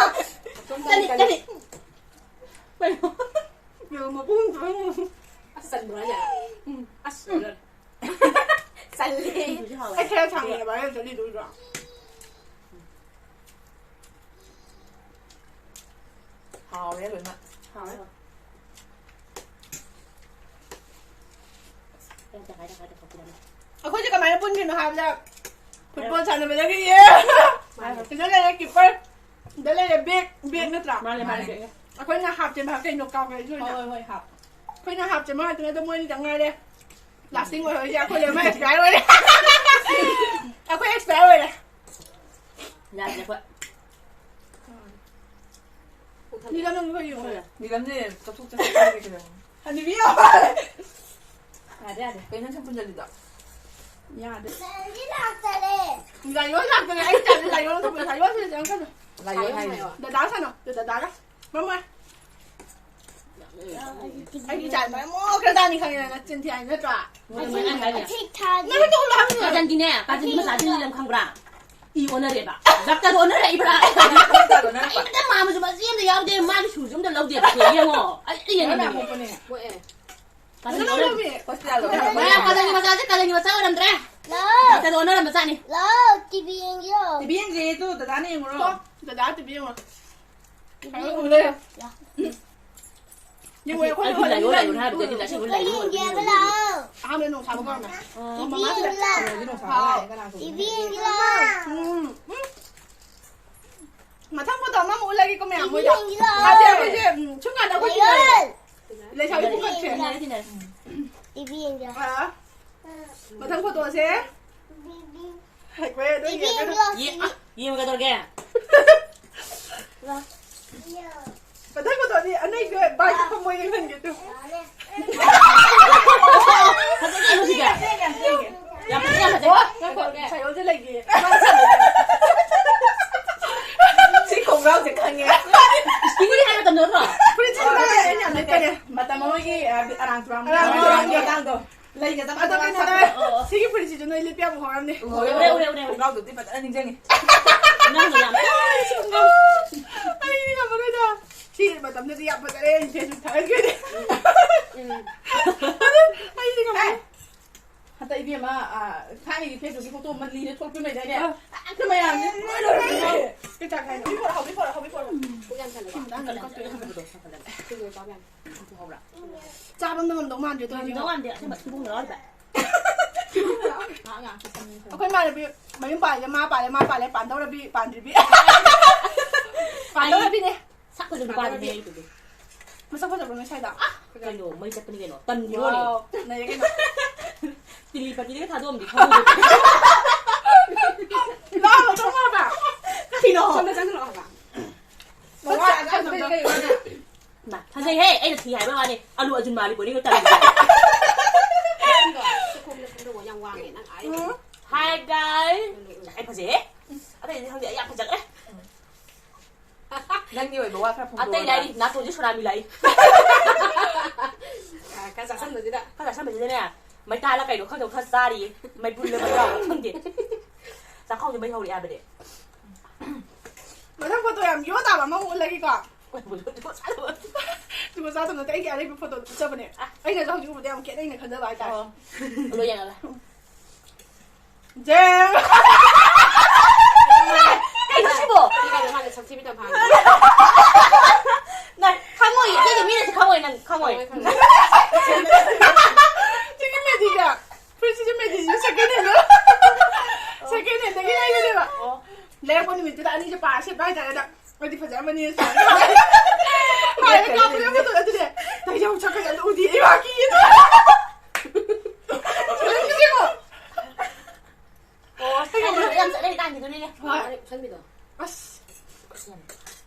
ꯇꯅꯤꯛ, ꯇꯅꯤꯛ꯫ ꯌꯦꯔꯨꯝ ꯃꯄꯨꯝ ꯑꯃ ꯆꯟꯕ꯭ꯔꯣ ꯍꯥꯏꯁꯦ? ꯎꯝ꯫ ꯑꯁ, ꯂꯣꯏꯔꯦ꯫ ꯆꯜꯂꯦ꯫ ꯑꯗꯨꯗꯤ ꯍꯥꯎꯋꯦ꯫ ꯑꯩ ꯈꯔ ꯊꯥꯡꯉꯦꯕ, ꯑꯩꯅ ꯆꯠꯂꯤꯗꯨ ꯎꯗ꯭ꯔꯣ? ꯍꯥꯎꯔꯦ ꯂꯣꯏꯅ꯫ ꯍꯥꯎꯔꯦ꯫ ꯑꯩꯈꯣꯏꯁꯦ ꯀꯃꯥꯏꯅ ꯄꯨꯟꯈ꯭ꯔꯤꯅꯣ ꯍꯥꯏꯕꯗ, ꯐꯨꯠꯕꯣꯜ ꯁꯥꯟꯅꯕꯗꯒꯤ ꯃꯥꯅꯦ꯫ ꯁꯤꯗ ꯂꯩꯔꯦ ꯀꯤꯄꯔ, ꯁꯤꯗ ꯂꯩꯔꯦ ꯕꯦꯛ, ꯕꯦꯛ ꯅꯠꯇ꯭ꯔꯥ? ꯃꯥꯅꯦ, ꯃꯥꯅꯦ, ꯃꯥꯅꯦ꯫ ꯕꯦꯛꯅꯦ꯫ ꯑꯩꯈꯣꯏꯅ ꯍꯥꯞꯇꯦ ꯃꯍꯥꯛ ꯀꯩꯅꯣ ꯀꯥꯎꯈ꯭ꯔꯦ ꯑꯩꯁꯨ ꯍꯣꯏ, ꯑꯣꯏꯅ꯫ ꯍꯣꯏ, ꯍꯣꯏ, ꯍꯥꯞ꯫ ꯑꯩꯈꯣꯏꯅ ꯍꯥꯞꯇꯦ ꯃꯥ ꯉꯥꯛꯇꯅꯦ, ꯑꯗꯣ ꯃꯣꯏꯅꯤꯗꯪ ꯉꯥꯏꯔꯦ꯫ ꯂꯥꯁꯇꯤꯡ ꯑꯣꯏꯍꯧꯔꯤꯁꯦ ꯑꯩꯈꯣꯏ ꯂꯣꯏꯅꯃꯛ ꯑꯦꯛꯁꯄꯥꯌꯔ ꯑꯣꯏꯔꯦ꯫ ꯑꯩꯈꯣꯏ ꯑꯦꯛꯁꯄꯥꯌꯔ ꯑꯣꯏꯔꯦ꯫ ꯌꯥꯗ꯭ꯔꯦ ꯑꯩꯈꯣꯏ꯫ ꯅꯤꯂꯝ ꯅꯪ ꯈꯔ ꯌꯦꯡꯉꯣ꯫ ꯅꯤꯂꯝꯗꯤ ꯆꯠꯊꯣꯛ ꯆꯠꯊꯣꯛ ꯍꯥꯏꯔꯒꯦ ꯀꯩꯅꯣ꯫ ꯍꯅꯨꯕꯤ ꯌꯥꯎ꯫ ꯌꯥꯗꯦ, ꯌꯥꯗꯦ꯫ ꯀꯩꯅꯣ ꯅꯪ ꯁꯝ ꯄꯨꯟꯖꯜꯂꯤꯗꯣ? ꯌꯥꯗꯦ꯫ ꯂꯥꯏꯑꯣꯟ ꯂꯥꯛꯇꯔꯦ꯫ ꯑꯩ ꯇꯜꯂꯦ, ꯂꯥꯏꯑꯣꯟ ꯊꯣꯛꯄꯗ ꯂꯥꯏꯑꯣꯟ ꯁꯤꯗ ꯆꯪꯉꯛꯀꯅꯨ꯫ ꯂꯥꯏꯑꯣꯟ ꯍꯥꯏꯌꯣ꯫ ꯗꯗꯥ ꯁꯥꯟꯅꯧ, ꯗꯗꯥꯒ꯫ ꯃꯃꯥ꯫ ꯑꯩꯒꯤ ꯏꯆꯥ ꯃꯔꯝ ꯃꯣꯛꯈ꯭ꯔꯖꯥꯠꯅꯤ ꯈꯪꯉꯦ, ꯅꯆꯤꯟ ꯊꯤ ꯍꯥꯏ ꯅꯠꯇ꯭ꯔꯥ? ꯃꯣꯏ ꯃꯣꯏ ꯍꯥꯏꯅꯦ꯫ ꯅꯪ ꯇꯧ ꯂꯥꯛꯍꯟꯒꯅꯨ꯫ ꯀꯥꯖꯟꯗꯤꯅꯦ, ꯀꯥꯖꯟꯗꯤ ꯃꯆꯥꯁꯤꯡ ꯂꯝ ꯈꯪꯕ꯭ꯔꯥ? ꯏ ꯑꯣꯟꯅꯔꯦꯕ꯫ ꯗꯥꯛꯇꯔ ꯑꯣꯟꯅꯔꯛꯏꯕ꯭ꯔꯥ? ꯗꯥꯛꯇꯔ ꯑꯣꯟꯅꯔꯛꯄ꯫ ꯀꯔꯤꯝꯇ ꯃꯥ ꯃꯆꯨ ꯃꯆꯤ ꯑꯃꯇ ꯌꯥꯎꯗꯦ, ꯃꯥꯒꯤ ꯁꯨꯁꯨ ꯑꯝꯇ ꯂꯧꯗꯦꯕ꯫ ꯁꯦ, ꯌꯦꯡꯉꯣ꯫ ꯑꯩ, ꯑꯩ ꯌꯦꯡꯅꯤꯡꯉꯦ꯫ ꯃꯣꯏ ꯑꯦ꯫ ꯀꯥꯖꯟ ꯀꯩꯅꯣ ꯑꯣꯟꯅꯔꯛꯏ꯫ ꯇꯧꯕꯤ꯫ ꯍꯣꯁꯄꯤꯇꯥꯜꯗ ꯃꯌꯥꯝ ꯀꯥꯖꯟꯒꯤ ꯃꯆꯥꯁꯦ ꯀꯥꯖꯟꯒꯤ ꯃꯆꯥ ꯑꯣꯏꯔꯝꯗ꯭ꯔꯦ꯫ ꯂꯥꯛꯑꯣ꯫ ꯗꯥꯛꯇꯔ ꯑꯣꯟꯅꯔꯝꯕ ꯆꯥꯠꯅꯤ꯫ ꯂꯥꯛꯑꯣ, ꯇꯤ ꯚꯤ ꯌꯦꯡꯒꯦꯔꯣ? ꯇꯤ ꯚꯤ ꯌꯦꯡꯁꯦ ꯇꯨ, ꯗꯗꯥꯅ ꯌꯦꯡꯉꯨꯔꯣ꯫ ꯇꯣ, ꯗꯗꯥ ꯇꯤ ꯚꯤ ꯌꯦꯡꯉꯣ꯫ ꯂꯥꯛꯑꯣ꯫ ꯌꯦꯡꯉꯣ, ꯑꯩꯈꯣꯏ ꯑꯩꯗꯤ ꯂꯥꯏꯑꯣꯟ, ꯂꯥꯏꯑꯣꯟ ꯍꯥꯏꯕꯗꯗꯤ ꯑꯁꯦꯡꯕ ꯂꯥꯏꯑꯣꯟ ꯌꯦꯡꯒꯦ ꯑꯣꯏꯔꯝꯃꯦ꯫ ꯂꯥꯛꯑꯣ꯫ ꯑꯍꯥꯟꯕ ꯅꯣꯡ ꯁꯥꯕ ꯀꯥꯟꯗ꯫ ꯇꯤ ꯚꯤ ꯌꯦꯡꯒꯦ ꯂꯥꯛꯑꯣ꯫ ꯀꯅꯥ ꯇꯤ ꯚꯤ ꯌꯦꯡꯒꯦ ꯂꯥꯛꯑꯣ꯫ ꯎꯝ, ꯎꯝ꯫ ꯃꯊꯪ ꯐꯣꯇꯣ ꯑꯃꯃꯨꯛ ꯎꯠꯂꯒꯦꯀꯣ ꯃꯌꯥꯝ ꯃꯣꯏꯗ꯫ ꯇꯤ ꯚꯤ ꯌꯦꯡꯒꯦ ꯂꯥꯛꯑꯣ꯫ ꯐꯥꯖꯩ ꯑꯩꯈꯣꯏꯁꯦ, ꯎꯝ, ꯁꯨꯝ ꯀꯥꯟꯗ ꯑꯩꯈꯣꯏ ꯂꯥꯏꯑꯣꯟ꯫ ꯇꯤꯟꯅꯔꯦ꯫ ꯂꯩꯁꯥꯕꯤ ꯄꯨꯈꯠꯁꯦ꯫ ꯇꯤꯟꯅꯔꯦ, ꯇꯤꯟꯅꯔꯦ꯫ ꯇꯤ ꯚꯤ ꯌꯦꯡꯒꯦ꯫ ꯑꯥ, ꯃꯊꯪ ꯐꯣꯇꯣꯁꯦ꯫ T V. ꯑꯩꯈꯣꯏ ꯑꯗꯨꯝ ꯇꯤ ꯚꯤ ꯌꯦꯡꯉꯒ ꯌꯦꯡꯒꯦ꯫ ꯌꯦ-, ꯑ, ꯌꯦꯡꯉꯨ ꯀꯩꯗꯧꯔꯒꯦ? ꯃꯊꯪ ꯐꯣꯇꯣꯗꯤ ꯑꯅꯩꯕ ꯕꯥꯏꯛꯇ ꯐꯝꯃꯣꯏ ꯌꯦꯡꯍꯟꯒꯦ ꯇꯨ꯫ ꯐꯖꯗꯦ ꯃꯁꯤꯗꯤ꯫ ꯌꯥꯝ ꯐꯖꯩ, ꯌꯥꯝ ꯐꯖꯩ꯫ ꯑꯣ, ꯉꯥꯏꯈꯣ, ꯁꯥꯏꯀꯜꯁꯦ ꯂꯩꯒꯦ꯫ ꯁꯤ ꯈꯣꯡꯒ꯭ꯔꯥꯎꯁꯦ ꯈꯪꯉꯦ꯫ ꯁ꯭ꯀꯨꯜꯒꯤ ꯍꯥꯏ ꯃꯇꯝꯗ ꯅꯠꯇ꯭ꯔꯣ? ꯐꯨꯔꯤꯠꯁꯦ ꯈꯪꯉꯦ, ꯑꯩꯅ ꯌꯥꯝ ꯂꯤꯠꯄꯅꯦ꯫ ꯃꯇꯝ ꯑꯃꯒꯤ, ꯑ, ꯑꯔꯥꯡ ꯇꯨꯔꯥꯡ ꯑꯔꯥꯡ ꯇꯨꯔꯥꯡꯒꯤ ꯃꯇꯥꯡꯗꯣ꯫ ꯂꯩꯒ ꯆꯞ ꯑꯗꯣ ꯃꯥꯟꯅꯅ ꯀꯩꯅꯣ ꯁꯥꯠꯄꯗꯣ꯫ ꯇꯧꯋꯦ, ꯑꯣ, ꯑꯣ꯫ ꯁꯤꯒꯤ ꯐꯨꯔꯤꯠꯁꯤꯁꯨ ꯅꯣꯏ ꯂꯤꯠꯄ ꯌꯥꯝ ꯍꯧꯔꯝꯅꯤ꯫ ꯎꯔꯦ, ꯎꯔꯦ, ꯎꯔꯦ, ꯎꯔꯦ꯫ ꯈꯣꯡꯒ꯭ꯔꯥꯎꯗꯨꯗꯤ ꯐꯖꯅ ꯅꯤꯡꯁꯤꯡꯉꯤ꯫ ꯅꯪꯅ ꯌꯥꯝ ꯑꯩ ꯉꯝꯃꯔꯣꯏꯗ꯫ ꯁꯤ ꯃꯇꯝꯗꯗꯤ ꯌꯥꯝ ꯐꯖꯔꯦ, ꯑꯩ Facebook ꯊꯥꯒꯠꯈ꯭ꯔꯦ꯫ ꯎꯝ꯫ ꯑꯩꯗꯤ ꯀꯃꯥꯏ-, ꯍꯟꯗꯛ ꯏꯕꯦꯝꯃ, ꯑ, ꯊꯥꯏꯅꯒꯤ Facebook ꯀꯤ ꯐꯣꯇꯣ ꯃꯜꯂꯤꯅ ꯊꯣꯛꯄꯤ ꯂꯩꯗꯥꯏꯅꯦ? ꯑ꯫ ꯑ, ꯑꯝꯇ ꯃꯌꯥꯝꯁꯦ ꯂꯣꯏ ꯂꯣꯏꯔꯦ꯫ ꯀꯩ ꯆꯥꯛ ꯍꯥꯏꯅꯣ? ꯍꯧꯕꯤ ꯄꯣꯔꯛꯑꯣ, ꯍꯧꯕꯤ ꯄꯣꯔꯛꯑꯣ, ꯍꯧꯕꯤ ꯄꯣꯔꯛꯑꯣ꯫ ꯄꯨꯛ ꯌꯥꯝ ꯊꯜꯂꯦ꯫ ꯁꯤꯡꯗ ꯍꯥꯟꯅ ꯀꯟꯅ ꯀꯟꯅ ꯀꯟꯅ ꯍꯥꯞꯄꯗꯣ ꯍꯥꯞꯄꯗꯅꯦ꯫ ꯁꯤꯡꯗꯣ ꯆꯥꯕ ꯌꯥꯝ ꯊꯨꯍꯧꯕ꯭ꯔꯥ? ꯆꯥꯕ ꯑꯝꯇ ꯉꯝꯗꯧ ꯃꯥꯟꯗ꯭ꯔꯦ, ꯇꯧꯔꯤꯁꯦ꯫ ꯉꯝꯗꯧ ꯃꯥꯟꯗꯦ, ꯑꯁꯦꯡꯕ ꯊꯤꯕꯣꯡ ꯂꯥꯎꯔꯤꯕ꯫ ꯉꯥꯏꯍꯥꯛ ꯉꯥꯏꯍꯥꯛꯀꯤ ꯆꯪꯉꯤ꯫ ꯑꯩꯈꯣꯏ ꯏꯃꯥꯟꯅꯕꯤ ꯃꯌꯨꯝ ꯄꯥꯜꯂꯦ, ꯃꯥ ꯄꯥꯜꯂꯦ, ꯃꯥ ꯄꯥꯜꯂꯦ, ꯄꯥꯟꯗꯧꯔꯕꯤ, ꯄꯥꯟꯗ꯭ꯔꯤꯕꯤ꯫ ꯄꯥꯟꯗꯧꯔꯕꯤꯅꯦ꯫ ꯁꯛ ꯐꯖꯕ ꯅꯨꯄꯥꯗꯨꯅꯦ ꯑꯩꯗꯨꯗꯤ꯫ ꯃꯁꯛ ꯐꯖꯕ꯭ꯔꯣ ꯅꯣꯏ ꯁ꯭ꯋꯥꯏꯗ? ꯀꯩꯅꯣ, ꯃꯩ ꯆꯠꯄꯅꯤ ꯀꯩꯅꯣ꯫ ꯇꯝꯃꯤꯔꯣꯅꯦ꯫ ꯋꯥꯎ, ꯅꯩꯔꯦ ꯀꯩꯅꯣ꯫ ꯇꯤꯂꯤꯄꯇꯤꯗꯒ ꯊꯥꯗꯣꯛꯑꯝꯗꯤ ꯈꯪꯗꯦ꯫ ꯂꯥꯛꯑꯣ, ꯆꯪꯉꯣ ꯍꯥꯏꯕ꯫ ꯀꯩꯅꯣ? ꯁꯣꯝꯗ ꯆꯪꯁꯤꯜꯂꯛꯑꯣ ꯍꯥꯏꯕ꯫ ꯃꯋꯥ ꯌꯥꯝ ꯆꯪꯗꯕ꯫ ꯐꯖꯩꯍꯦ, ꯑꯩꯅ ꯊꯤ ꯍꯥꯏꯕ ꯋꯥꯅꯤ꯫ ꯑꯂꯨ ꯑꯔꯖꯨꯟ ꯃꯥꯜꯂꯤ ꯄꯣꯠꯅꯤ ꯇꯝꯃꯤꯁꯦ꯫ ꯅꯪꯗꯣ ꯁꯤ ꯈꯣꯡꯗ ꯈꯣꯡꯗꯧꯕ ꯌꯥꯝ ꯋꯥꯡꯉꯦ, ꯅꯪ ꯑꯥ ꯌꯧꯔꯦ꯫ Hi guys꯫ ꯑꯩ ꯐꯖꯩꯍꯦ꯫ ꯑꯇꯩꯗꯤ ꯈꯪꯗꯦ, ꯑꯩ ꯌꯥꯝ ꯐꯖꯈ꯭ꯔꯦ꯫ ꯅꯪꯒꯤ ꯑꯣꯏꯕ ꯋꯥ ꯈꯔ ꯐꯣꯡꯗꯣꯛꯑꯣ꯫ ꯑꯇꯩ ꯂꯥꯏꯔꯤ, ꯅꯥꯇꯣꯟꯁꯦ ꯁꯣꯔꯥ ꯃꯤꯂꯥꯏ꯫ ꯑ, ꯈꯔ ꯆꯥꯁꯟꯕꯁꯤꯗ꯫ ꯈꯔ ꯆꯥꯁꯟꯕꯁꯤꯗꯅꯦ, ꯃꯩꯇꯥꯜꯂ ꯀꯩꯅꯣ ꯈꯪꯗꯦ, ꯈꯔ ꯆꯥꯔꯤꯌꯦ꯫ ꯃꯩꯕꯨꯜꯂ ꯃꯩꯖꯥꯎꯂ ꯈꯪꯗꯦ꯫ ꯆꯥꯛꯈꯥꯎꯁꯦ ꯃꯩ ꯍꯧꯔꯛꯑꯦ ꯍꯥꯏꯕꯅꯦ꯫ ꯃꯊꯪ ꯐꯣꯇꯣ ꯌꯥꯝ ꯌꯣ ꯇꯥꯕ ꯑꯃ ꯎꯠꯂꯒꯦꯀꯣ꯫ ꯖꯨꯒꯣꯠ ꯆꯥꯗꯕ ꯅꯠꯇꯦ, ꯑꯩꯒꯤ ꯑꯔꯩꯕ ꯐꯣꯇꯣꯗꯣ ꯎꯠꯆꯕꯅꯦ꯫ ꯑ꯫ ꯑꯩꯅꯁꯨ ꯍꯧꯖꯤꯛ ꯎꯕꯗ ꯌꯥꯝ ꯈꯦꯠꯅꯩꯅ ꯈꯟꯖꯕ ꯍꯥꯏꯇꯥꯔꯦ꯫ ꯑꯣ꯫ ꯂꯣꯏ ꯌꯦꯡꯉꯒ꯫ ꯖꯦ꯫ ꯀꯩꯅꯣ ꯁꯤꯕꯣ? ꯁꯤ ꯀꯩꯅꯣ ꯃꯥꯅ ꯁꯛꯊꯤꯕꯤ ꯇꯧ ꯐꯥꯅꯤ꯫ ꯅꯪ ꯈꯪꯉꯣꯏ, ꯏꯆꯦꯒꯤ ꯃꯤꯅꯁꯨ ꯈꯪꯉꯣꯏ, ꯅꯪ ꯈꯪꯉꯣꯏ꯫ ꯈꯪꯉꯣꯏ, ꯈꯪꯉꯣꯏ꯫ ꯁꯤꯒꯤ ꯃꯦꯗꯤꯗ, ꯐꯨꯔꯤꯠꯁꯤꯁꯨ ꯃꯦꯗꯤꯁꯤꯁꯨ second hand ꯗ, second hand ꯗꯒꯤ ꯂꯩꯕꯅꯦꯕ꯫ ꯑꯣ꯫ ꯂꯩꯔꯛꯄ ꯅꯨꯃꯤꯠꯇꯨꯗ ꯑꯅꯤꯁꯦ ꯄꯥꯔ ꯁꯦꯠꯄ ꯍꯥꯏꯇꯥꯔꯦ꯫ ꯑꯗ ꯑꯩꯗꯤ ꯐꯖꯔꯝꯃꯅꯤ ꯁꯨꯃꯥꯏꯅ꯫ ꯍꯥꯏꯔ ꯀꯥꯞꯄꯗꯣ ꯐꯣꯇꯣ ꯑꯗꯨꯅꯦ꯫ ꯇꯥꯏꯖꯧ ꯁꯛꯀꯁꯦ ꯑꯝꯇ ꯎꯗꯦ꯫ ꯑꯩ ꯋꯥꯀꯤꯗꯣ꯫ ꯐꯖꯔꯝꯃꯤꯁꯦꯀꯣ꯫ ꯑꯣ, ꯀꯥꯏꯗꯅꯣ ꯌꯥꯝ ꯆꯠꯅꯔꯤ ꯀꯥꯟꯒꯤꯗꯨꯅꯤꯅꯦ꯫ ꯍꯣꯏ꯫ ꯎꯁꯟꯕꯤꯗꯣ꯫ ꯑꯁ꯫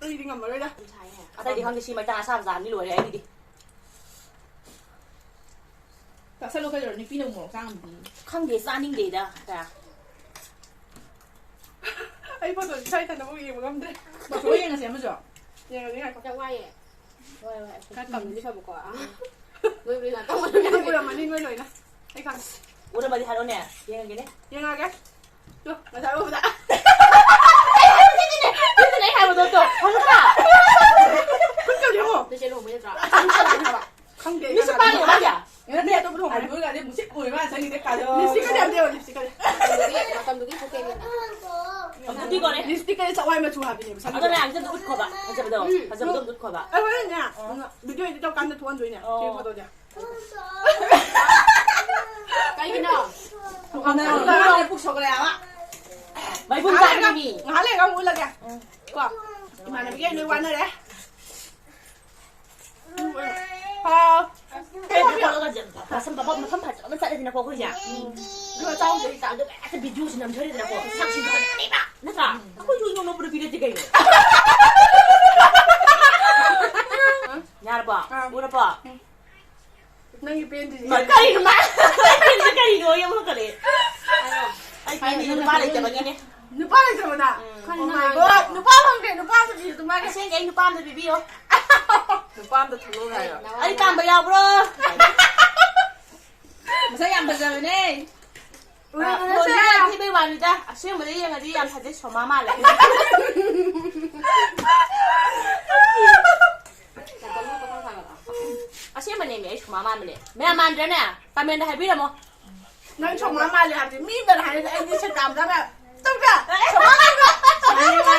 ꯑꯩꯗꯤ ꯉꯝꯃꯔꯣꯏꯗ꯫ ꯌꯥꯝ ꯁꯥꯏ ꯍꯥꯏ꯫ ꯑꯇꯩꯗꯤ ꯈꯪꯗꯦ, ꯁꯤ ꯃꯩꯇꯥ ꯑꯁꯥꯕ ꯆꯥꯕꯅꯤ ꯂꯣꯏꯔꯦ ꯑꯩꯒꯤꯗꯤ꯫ ꯆꯥꯁꯜꯂꯣ ꯀꯩꯗꯧꯔꯦ? ꯅꯨꯄꯤꯅ ꯃꯣꯔꯣꯛ ꯆꯥ ꯉꯝꯗꯦ꯫ ꯈꯪꯗꯦ, ꯆꯥꯅꯤꯡꯗꯦꯗ ꯀꯌꯥ꯫ ꯑꯩ ꯐꯣꯇꯣꯁꯤ ꯏꯁꯥ ꯏꯊꯟꯗꯐꯥꯎ ꯌꯦꯡꯕ ꯉꯝꯗ꯭ꯔꯦ꯫ ꯐꯣꯇꯣ ꯌꯦꯡꯉꯁꯦ ꯑꯃꯁꯨ꯫ ꯌꯦꯡꯉꯁꯤ, ꯉꯥꯏꯈꯣ꯫ ꯌꯥꯝ ꯋꯥꯏꯌꯦ꯫ ꯍꯣꯏ, ꯍꯣꯏ, ꯑꯩꯈꯣꯏ ꯈꯔ ꯇꯝꯕꯗꯤ ꯐꯕꯀꯣ꯫ ꯅꯣꯏꯕꯨꯗꯤ ꯉꯥꯛꯇꯪ ꯑꯣꯏꯔꯝꯒꯅꯤ꯫ ꯅꯣꯏ ꯎꯔꯝꯃꯅꯤ, ꯅꯣꯏ ꯂꯣꯏꯅ꯫ ꯑꯩ ꯈꯪꯉꯦ꯫ ꯎꯔꯝꯃꯗꯤ ꯍꯥꯏꯔꯛꯑꯣꯅꯦ, ꯌꯦꯡꯉꯒꯦꯅꯦ꯫ ꯌꯦꯡꯉꯛꯑꯒꯦ꯫ ꯇꯨ, ꯉꯁꯥꯏ ꯎꯕꯗ꯫ ꯑꯗꯨꯅꯦ ꯑꯩ ꯍꯥꯏꯕꯗꯣ, ꯇꯣ, ꯍꯧꯖꯤꯛꯇ꯫ ꯌꯦꯡꯉꯣ꯫ ꯅꯣꯏ ꯆꯦ ꯂꯨꯍꯣꯡꯕꯩ ꯅꯠꯇ꯭ꯔꯣ? ꯈꯪꯗꯦ, ꯃꯤꯁꯨ ꯀꯅꯥꯅꯣ? ꯄꯥꯏꯌꯣ, ꯄꯥꯏꯌꯣ꯫ ꯃꯤ ꯑꯇꯣꯞꯄ ꯂꯨꯍꯣꯡꯕꯅꯦ꯫ ꯑꯗꯨꯒꯗꯤ ꯃꯨꯁꯤꯠ ꯃꯨꯔꯤ ꯃꯥꯅ ꯆꯪꯉꯤꯁꯦ ꯀꯥꯖꯣꯜ꯫ ꯂꯤꯞꯁꯇꯤꯛꯀꯗꯤ ꯌꯥꯝ ꯇꯩꯌꯣ, ꯂꯤꯞꯁꯇꯤꯛꯀꯗꯤ꯫ ꯃꯇꯝꯗꯨꯒꯤ, ꯃꯇꯝꯗꯨꯒꯤ ꯄꯣꯀꯦꯠꯅꯤꯅ꯫ ꯑꯗꯨꯗꯤ ꯀꯣꯅꯦ꯫ ꯂꯤꯞꯁꯇꯤꯛꯀꯗꯤ ꯆꯋꯥꯏ ꯃꯆꯨ ꯍꯥꯞꯄꯤꯅꯦꯕ, ꯁꯝꯗ꯫ ꯑꯗꯣ ꯃꯌꯥꯝꯁꯤꯗ ꯑꯗꯨꯝ ꯎꯠꯈꯣꯕ, ꯐꯖꯕꯗꯣ, ꯎꯝ, ꯐꯖꯕꯗꯣ ꯎꯝ꯫ ꯑꯗꯨꯝ ꯎꯠꯈꯣꯕ꯫ ꯑꯩ ꯍꯣꯔꯦꯟꯅꯦ, ꯎꯝ, video edit ꯇꯧꯀꯥꯟꯗ ꯊꯣꯛꯍꯟꯗꯣꯏꯅꯦ, ꯑꯣ꯫ ꯁꯤ ꯐꯣꯇꯣꯁꯦ꯫ ꯀꯩꯒꯤꯅꯣ? ꯄꯨꯛ ꯁꯧꯒꯠꯂꯦ ꯍꯥꯏꯕ꯫ ꯃꯩꯕꯨꯟ ꯉꯥꯏꯍꯥꯛ ꯂꯩꯔꯒ, ꯆꯥꯕꯤꯅꯤ꯫ ꯉꯥꯏꯍꯥꯛ ꯂꯩꯔꯒ ꯑꯃꯨꯛ ꯎꯠꯂꯒꯦ꯫ ꯀꯣ, ꯏꯃꯥꯟꯅꯕꯤꯒꯩ ꯂꯣꯏ ꯋꯥꯅꯔꯦ꯫ ꯍꯥꯎ꯫ ꯀꯩꯅꯣ ꯇꯧꯔꯒ ꯃꯐꯝ ꯐꯖꯕ ꯑꯃ ꯆꯠꯂꯦꯗꯅꯀꯣ ꯑꯩꯈꯣꯏꯁꯦ꯫ ꯑꯗꯨꯒ ꯆꯥꯎꯁꯦ ꯍꯦꯛꯇ꯫ ꯑꯗꯨꯒ ꯍꯦꯛꯇ video ꯁꯦ ꯅꯝꯊꯔꯦꯗꯅꯀꯣ꯫ ꯁꯛꯁꯤꯡꯗꯣ ꯐꯖꯅꯦꯕ꯫ ꯅꯠꯇ꯭ꯔꯥ? ꯑꯩꯈꯣꯏꯁꯨ ꯏꯅꯣꯞ ꯅꯣꯞꯄꯗ video ꯗꯤ ꯀꯩꯅꯣ? ꯌꯥꯔꯕꯣ? ꯑꯥ꯫ ꯎꯔꯕꯣ? ꯅꯪꯒꯤ ꯄꯦꯟꯗ꯭ꯔꯤꯁꯦ꯫ ꯃꯥ ꯀꯔꯤꯅꯣ ꯃꯥ? ꯀꯔꯤꯅꯣ ꯌꯦꯡꯉꯣ ꯀꯔꯤ? ꯑꯩ ꯄꯦꯟꯗ꯭ꯔꯤꯁꯦ ꯅꯨꯄꯥ ꯂꯩꯇꯕꯒꯤꯅꯦ꯫ ꯅꯨꯄꯥ ꯂꯩꯇꯕꯅ? ꯎꯝ꯫ Oh my God. ꯅꯨꯄꯥ ꯐꯪꯗ꯭ꯔꯦ, ꯅꯨꯄꯥ ꯑꯝꯇ ꯄꯤꯕꯤꯌꯨ, ꯃꯥꯒꯤ꯫ ꯑꯁꯦꯡꯒꯤ ꯑꯩ ꯅꯨꯄꯥ ꯑꯝꯇ ꯄꯤꯕꯤꯌꯣ꯫ ꯅꯨꯄꯥ ꯑꯝꯇ ꯊꯣꯛꯂꯛꯑꯣ ꯍꯥꯏꯔꯣ? ꯑꯩ ꯄꯥꯝꯕ ꯌꯥꯎꯕ꯭ꯔꯣ? ꯃꯁꯛ ꯌꯥꯝ ꯐꯖꯕꯅꯦ꯫ ꯎꯔꯦ, ꯎꯔꯦ, ꯐꯣꯟꯗ ꯁꯦ꯫ ꯊꯤꯕꯩ ꯋꯥꯅꯤꯗ, ꯑꯁꯦꯡꯕꯗ ꯌꯦꯡꯉꯗꯤ ꯌꯥꯝ ꯐꯖꯩ, ꯁꯣꯃꯥ ꯃꯥꯜꯂꯦ꯫ ꯑꯁꯦꯡꯕꯅꯦꯃꯤ, ꯑꯩ ꯁꯣꯃꯥ ꯃꯥꯟꯕꯅꯦ꯫ ꯃꯌꯥꯝ ꯃꯥꯟꯗ꯭ꯔꯅꯦ? Comment ꯗ ꯍꯥꯏꯕꯤꯔꯝꯃꯣ꯫ ꯅꯪ ꯁꯣꯃꯥ ꯃꯥꯜꯂꯦ ꯍꯥꯏꯕꯗꯤ ꯃꯤ ꯑꯃꯅ ꯍꯥꯏꯔꯗꯤ ꯑꯩꯗꯤ ꯁꯦꯀꯥꯝꯗ ꯑꯃ ꯇꯧꯗ꯭ꯔꯥ? ꯁꯣꯃꯥ ꯃꯥꯟꯕ꯭ꯔꯥ?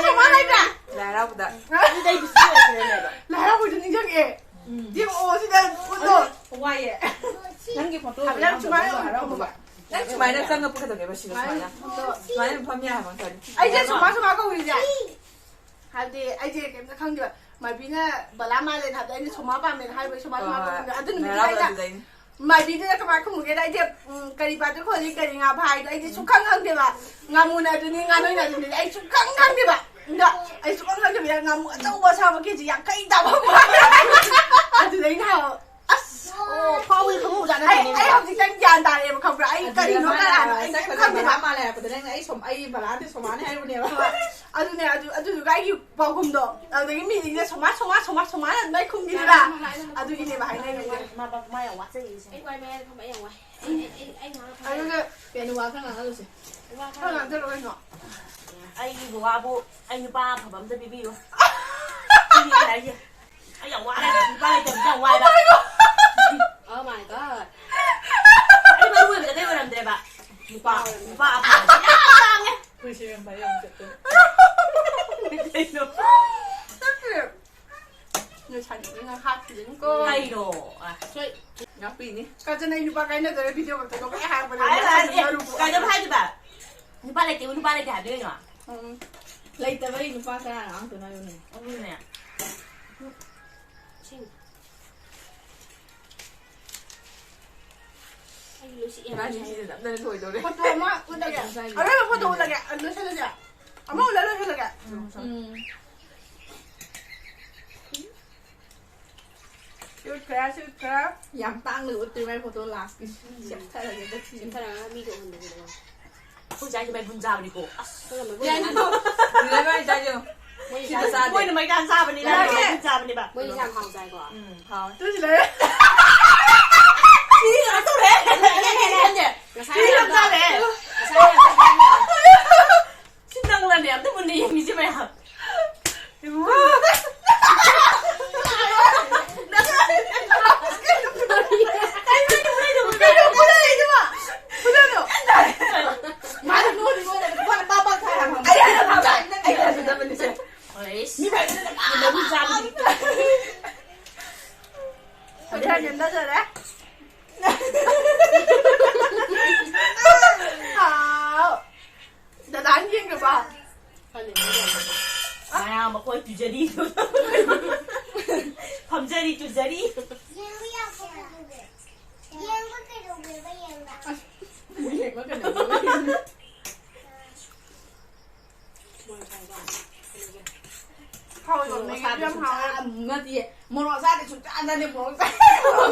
ꯁꯣꯃꯥ ꯃꯥꯟꯕ꯭ꯔꯥ? ꯂꯥꯏ ꯍꯔꯥꯎꯕꯗ꯫ ꯑꯗꯨꯗꯤ ꯑꯩ ꯕꯤꯖꯤ ꯑꯣꯏꯔꯦꯅꯦꯕ꯫ ꯂꯥꯏ ꯍꯔꯥꯎꯕꯩꯗꯣ ꯅꯤꯡꯁꯤꯡꯉꯛꯑꯦ꯫ ꯎꯝ꯫ ꯌꯦꯡꯉꯛꯑꯣ ꯁꯤꯗ ꯄꯣꯠꯇꯣ꯫ ꯋꯥꯏꯌꯦ꯫ ꯅꯪꯒꯤ ꯐꯣꯇꯣ ꯍꯥꯏꯐꯦꯠ ꯌꯥꯝ ꯁꯨꯃꯥꯏꯅ ꯂꯥꯏ ꯍꯔꯥꯎꯕ꯫ ꯅꯪ ꯁꯨꯃꯥꯏꯅ ꯆꯪꯉꯛꯄ ꯀꯩꯗꯧꯒꯦꯕ ꯁꯤꯗ ꯁꯨꯃꯥꯏꯅ? ꯁꯨꯃꯥꯏꯅ ꯐꯝ ꯌꯥꯏ ꯍꯥꯏꯕ ꯉꯁꯥꯏꯗꯤ꯫ ꯑꯩꯁꯦ ꯁꯣꯃꯥ ꯁꯣꯃꯥ ꯀꯧꯔꯤꯁꯦ꯫ ꯍꯥꯏꯕꯗꯤ ꯑꯩꯁꯦ ꯀꯩꯝꯇ ꯈꯪꯗꯦꯕ꯫ ꯃꯥꯏꯕꯤꯅ ꯕꯂꯥ ꯃꯥꯜꯂꯦꯅ ꯍꯥꯏꯕꯗ ꯑꯩꯅ ꯁꯣꯃꯥ ꯄꯥꯝꯃꯦꯅ ꯍꯥꯏꯕ, ꯁꯣꯃꯥ ꯍꯣꯏ, ꯁꯣꯃꯥ ꯍꯣꯏ꯫ ꯀꯧꯔꯤꯁꯦ꯫ ꯑꯗꯨ ꯅꯨꯃꯤꯠꯇꯨꯗ ꯂꯥꯏ ꯍꯔꯥꯎꯕ ꯑꯩꯅ ꯑꯗꯨꯗꯩꯅꯦ꯫ ꯃꯥꯏꯕꯤꯗꯨꯅ ꯀꯃꯥꯏꯅ ꯈꯨꯝꯃꯨꯒꯦꯗ ꯑꯩꯁꯦ, ꯎꯝ, ꯀꯔꯤ ꯄꯥꯠꯇ ꯈꯣꯜꯂꯤ, ꯀꯔꯤ ꯉꯥ ꯐꯥ ꯍꯥꯏꯗꯣ ꯑꯩꯁꯦ ꯁꯨꯡꯈꯪ ꯈꯪꯗꯦꯕ꯫ ꯉꯥꯃꯨꯅ ꯑꯗꯨꯅꯤ, ꯉꯥꯅꯣꯏꯅ ꯑꯗꯨꯅꯤ ꯑꯩ ꯁꯨꯡꯈꯪ ꯈꯪꯗꯦꯕ꯫ ꯑꯗꯣ ꯑꯩ ꯁꯨꯡꯈꯪ ꯈꯪꯗꯕꯤꯗ ꯉꯥꯃꯨ ꯑꯆꯧꯕ ꯑꯁꯥꯡꯕ ꯀꯦ ꯖꯤ ꯌꯥꯡꯈꯩ ꯇꯥꯕ ꯑꯃ꯫ ꯑꯗꯨꯗꯩꯅꯦ ꯍꯥꯏꯕ꯫ ꯑꯁ! ꯑꯣ, ꯐꯥꯎꯕꯗꯤ ꯈꯪꯍꯧꯖꯥꯠ ꯑꯩ, ꯅꯠꯇꯦꯅꯦ꯫ ꯑꯩ ꯍꯧꯖꯤꯛꯇꯪ ꯒ꯭ꯌꯥꯟ ꯇꯥꯔꯛꯑꯦꯕ, ꯈꯪꯕ꯭ꯔꯥ? ꯑꯩ ꯑꯗꯨꯗ ꯀꯔꯤꯅꯣ ꯃꯥꯅ ꯀꯅꯥꯅꯣ ꯑꯩ ꯀꯔꯤꯝ ꯆꯠꯈ꯭ꯔꯗꯤ ꯈꯪꯗꯦꯕ꯫ ꯕꯂꯥ ꯃꯥꯜꯂꯦ ꯍꯥꯏꯔꯛꯄꯗ ꯅꯪꯅ ꯑꯩ ꯁꯣꯝ-, ꯑꯩ ꯕꯂꯥ ꯅꯠꯇꯦ ꯁꯣꯃꯥꯅꯦ ꯍꯥꯏꯔꯨꯕꯅꯦꯕ꯫ ꯍꯣꯏ꯫ ꯑꯗꯨꯅꯦ, ꯑꯗꯨ, ꯑꯗꯨꯗꯨꯒ ꯑꯩꯒꯤ ꯄꯥꯎꯈꯨꯝꯗꯣ, ꯑꯗꯨꯗꯒꯤ ꯃꯤꯁꯤꯡꯁꯦ ꯁꯣꯃꯥ, ꯁꯣꯃꯥ, ꯁꯣꯃꯥ, ꯁꯣꯃꯥꯅ ꯑꯗꯨꯃꯥꯏ ꯈꯨꯝꯈꯤꯗ꯭ꯔꯥ? ꯑꯗꯨꯒꯤꯅꯦꯕ ꯍꯥꯏꯅꯔꯤꯁꯦ꯫ ꯃꯥ, ꯃꯥ, ꯃꯥ ꯌꯥꯝ ꯋꯥꯖꯩꯌꯦ ꯁꯦ꯫ ꯑꯩ ꯋꯥꯏ ꯃꯌꯥꯏꯗ ꯐꯝꯕ ꯑꯩ ꯌꯥꯝ ꯋꯥꯏ꯫ ꯑꯩ, ꯑꯩ, ꯑꯩ, ꯑꯩ ꯉꯥꯡꯉꯛꯄ ꯑꯗꯨꯒ ꯀꯩꯅꯣ ꯋꯥ ꯈꯔ ꯉꯥꯡꯍꯜꯂꯨꯁꯦ꯫ ꯋꯥ ꯈꯔ ꯈꯔ ꯉꯥꯡꯍꯜꯂꯨ꯫ ꯉꯥꯡꯖꯔꯣ ꯀꯩꯅꯣ꯫ ꯑꯩꯒꯤ ꯕꯕꯥꯕꯨ ꯑꯩ ꯅꯨꯄꯥ ꯑꯐꯕ ꯑꯝꯇ ꯄꯤꯕꯤꯌꯨ꯫ ꯁꯤꯅꯤ ꯑꯩꯅ ꯍꯥꯏꯁꯦ꯫ ꯑꯩ ꯌꯥꯝ ꯋꯥꯔꯦ, ꯅꯨꯄꯥ ꯂꯩꯇꯕꯁꯦ ꯌꯥꯝ ꯋꯥꯏꯕ꯫ Oh my God. ꯑꯩ ꯃꯔꯨ ꯑꯣꯏꯕꯗ ꯑꯇꯩ ꯑꯣꯏꯔꯝꯗ꯭ꯔꯦꯕ꯫ ꯅꯨꯄꯥ, ꯅꯨꯄꯥ ꯑꯐꯕꯁꯦ ꯌꯥꯝ ꯇꯥꯡꯉꯦ꯫ ꯀꯩꯅꯣ? ꯅꯣꯏ ꯁꯥꯟꯅꯕꯅ ꯍꯥꯠꯈꯤꯗꯣꯏꯅꯤꯀꯣ꯫ ꯀꯩꯅꯣ? ꯑ꯫ ꯁꯣꯏ꯫ ꯉꯥꯛꯄꯤꯅꯤ꯫ ꯀꯥꯖꯟ ꯑꯩ ꯅꯨꯄꯥ ꯀꯥꯏꯅꯗꯣꯔꯦ, video ꯈꯛꯇ ꯅꯣꯛꯑꯦ ꯍꯥꯏꯔꯛꯄꯅꯦ꯫ ꯍꯥꯏꯔꯣ, ꯍꯥꯏꯔꯣ, ꯑꯦ, ꯃꯔꯨꯞ꯫ ꯀꯩꯗꯧꯕ ꯍꯥꯏꯗꯣꯏꯕ? ꯅꯨꯄꯥ ꯂꯩꯇꯦ, ꯅꯨꯄꯥ ꯂꯩꯇꯦ ꯍꯥꯏꯗꯣꯏꯅꯣ? ꯎꯝ꯫ ꯂꯩꯇꯕꯩ ꯅꯨꯄꯥ ꯇꯔꯥ ꯉꯥꯛꯇ ꯉꯥꯏꯔꯕꯅꯦ꯫ ꯑꯗꯨꯅꯦ꯫ ꯏꯁꯤꯡ꯫ ꯑꯩ ꯂꯣꯏꯁꯤ-, ꯏꯕꯥꯅꯤ ꯁꯤꯗ ꯅꯞꯇꯅ ꯂꯣꯏꯗꯧꯔꯦ꯫ Photo ꯑꯃ ꯎꯠꯂꯒꯦ꯫ ꯉꯁꯥꯏꯒꯤ ꯑꯔꯣꯏꯕ photo ꯎꯠꯂꯒꯦ꯫ ꯑ, ꯂꯣꯏꯁꯤꯜꯂꯁꯦ꯫ ꯑꯃ ꯎꯠꯂ ꯂꯣꯏꯁꯤꯜꯂꯒꯦ꯫ ꯎꯝ꯫ ꯁꯤ ꯎꯠꯈ꯭ꯔꯦ, ꯁꯤ ꯎꯠꯈ꯭ꯔꯦ꯫ ꯌꯥꯝ ꯇꯥꯡꯅ ꯎꯠꯇ꯭ꯔꯤ ꯃꯥꯏ photo last ꯀꯤ꯫ ꯁꯦꯞꯊꯔꯒꯦ, ꯁꯤ꯫ ꯁꯦꯞꯊꯔꯒ ꯃꯤꯗ ꯎꯍꯟꯗꯕꯤꯗ꯫ ꯑꯩꯈꯣꯏ ꯆꯥꯏꯁꯦ ꯃꯩ ꯕꯨꯟ ꯆꯥꯕꯅꯤꯀꯣ꯫ ꯑꯁ꯫ ꯑꯗꯨꯒ ꯃꯒꯨꯟ ꯌꯥꯅꯤ꯫ ꯌꯥꯝ ꯂꯩ꯫ ꯂꯩꯕ ꯑꯩ ꯆꯥꯏꯁꯦ ꯌꯦꯡꯉꯣ꯫ ꯃꯣꯏ ꯁꯤꯗ ꯆꯥꯏꯁꯦ ꯆꯥꯗꯦ꯫ ꯃꯣꯏꯅ ꯃꯩ ꯀꯥꯟ ꯆꯥꯕꯅꯤꯅ ꯌꯥꯅꯤ꯫ ꯃꯒꯨꯟ ꯆꯥꯕꯅꯦꯕ꯫ ꯃꯣꯏ ꯆꯥꯏꯁꯦ ꯌꯥꯝ ꯍꯥꯎ ꯆꯥꯏꯀꯣ꯫ ꯎꯝ, ꯍꯥꯎꯋꯦ꯫ ꯇꯨ ꯁꯤ ꯂꯩꯔꯦ꯫ ꯁꯤ ꯀꯩꯅꯣ ꯇꯧꯔꯦ꯫ ꯉꯁꯥꯏ ꯁꯤ ꯌꯥꯝ ꯌꯥꯝ ꯆꯥꯔꯦ꯫ ꯉꯁꯥꯏ ꯌꯥꯝ ꯆꯥꯔꯦ꯫ ꯁꯤ ꯅꯪꯂꯅꯦ ꯑꯝꯇ ꯃꯨꯟꯅ ꯌꯦꯡꯉꯤꯁꯦ ꯃꯌꯥꯝ꯫ ꯏꯕꯨꯡꯉꯣ꯫ ꯃꯥꯅ ꯅꯣꯏꯗꯤ ꯅꯣꯏꯗꯅ ꯈꯨꯕꯥꯛꯅ ꯄꯥꯛ ꯄꯥꯛ ꯊꯥꯔꯒ ꯑꯩ ꯍꯥꯟꯅ ꯐꯝꯕ꯫ ꯑꯩ ꯍꯥꯟꯅ ꯐꯝꯕꯅꯤꯁꯦ꯫ ꯃꯤ ꯐꯖꯅ ꯃꯒꯨꯟ ꯆꯥꯕꯗꯤ꯫ ꯄꯩꯁꯥ ꯅꯦꯝꯊꯖꯔꯦ꯫ ꯍꯥꯎ꯫ ꯗꯗꯥꯅ ꯌꯦꯡꯈ꯭ꯔꯕ? ꯈꯪꯗꯦ, ꯈꯪꯗꯦ꯫ ꯃꯌꯥꯝ ꯑꯩꯈꯣꯏ ꯇꯨꯖꯔꯤ꯫ ꯐꯝꯖꯔꯤ, ꯇꯨꯖꯔꯤ꯫ ꯌꯦꯡꯕ ꯌꯥꯕ꯭ꯔꯣ? ꯌꯦꯡꯕ ꯀꯩꯗꯧꯒꯦꯕ ꯌꯦꯡꯕ? ꯌꯦꯡꯕ ꯀꯩꯗꯧꯒꯦꯕ? ꯍꯥꯎꯋꯦꯀꯣ, ꯃꯣꯔꯣꯛ ꯃꯦꯒꯤꯗꯨ ꯑꯁꯥꯕꯗꯤ ꯌꯥꯝ ꯍꯥꯎꯋꯦ꯫ ꯁꯨꯡꯆꯥ ꯅꯠꯇꯤꯌꯦ꯫ ꯃꯣꯔꯣꯛ ꯑꯁꯥꯕꯗꯤ ꯁꯨꯡꯆꯥ ꯆꯥꯗꯦ, ꯃꯣꯔꯣꯛ ꯆꯥ-,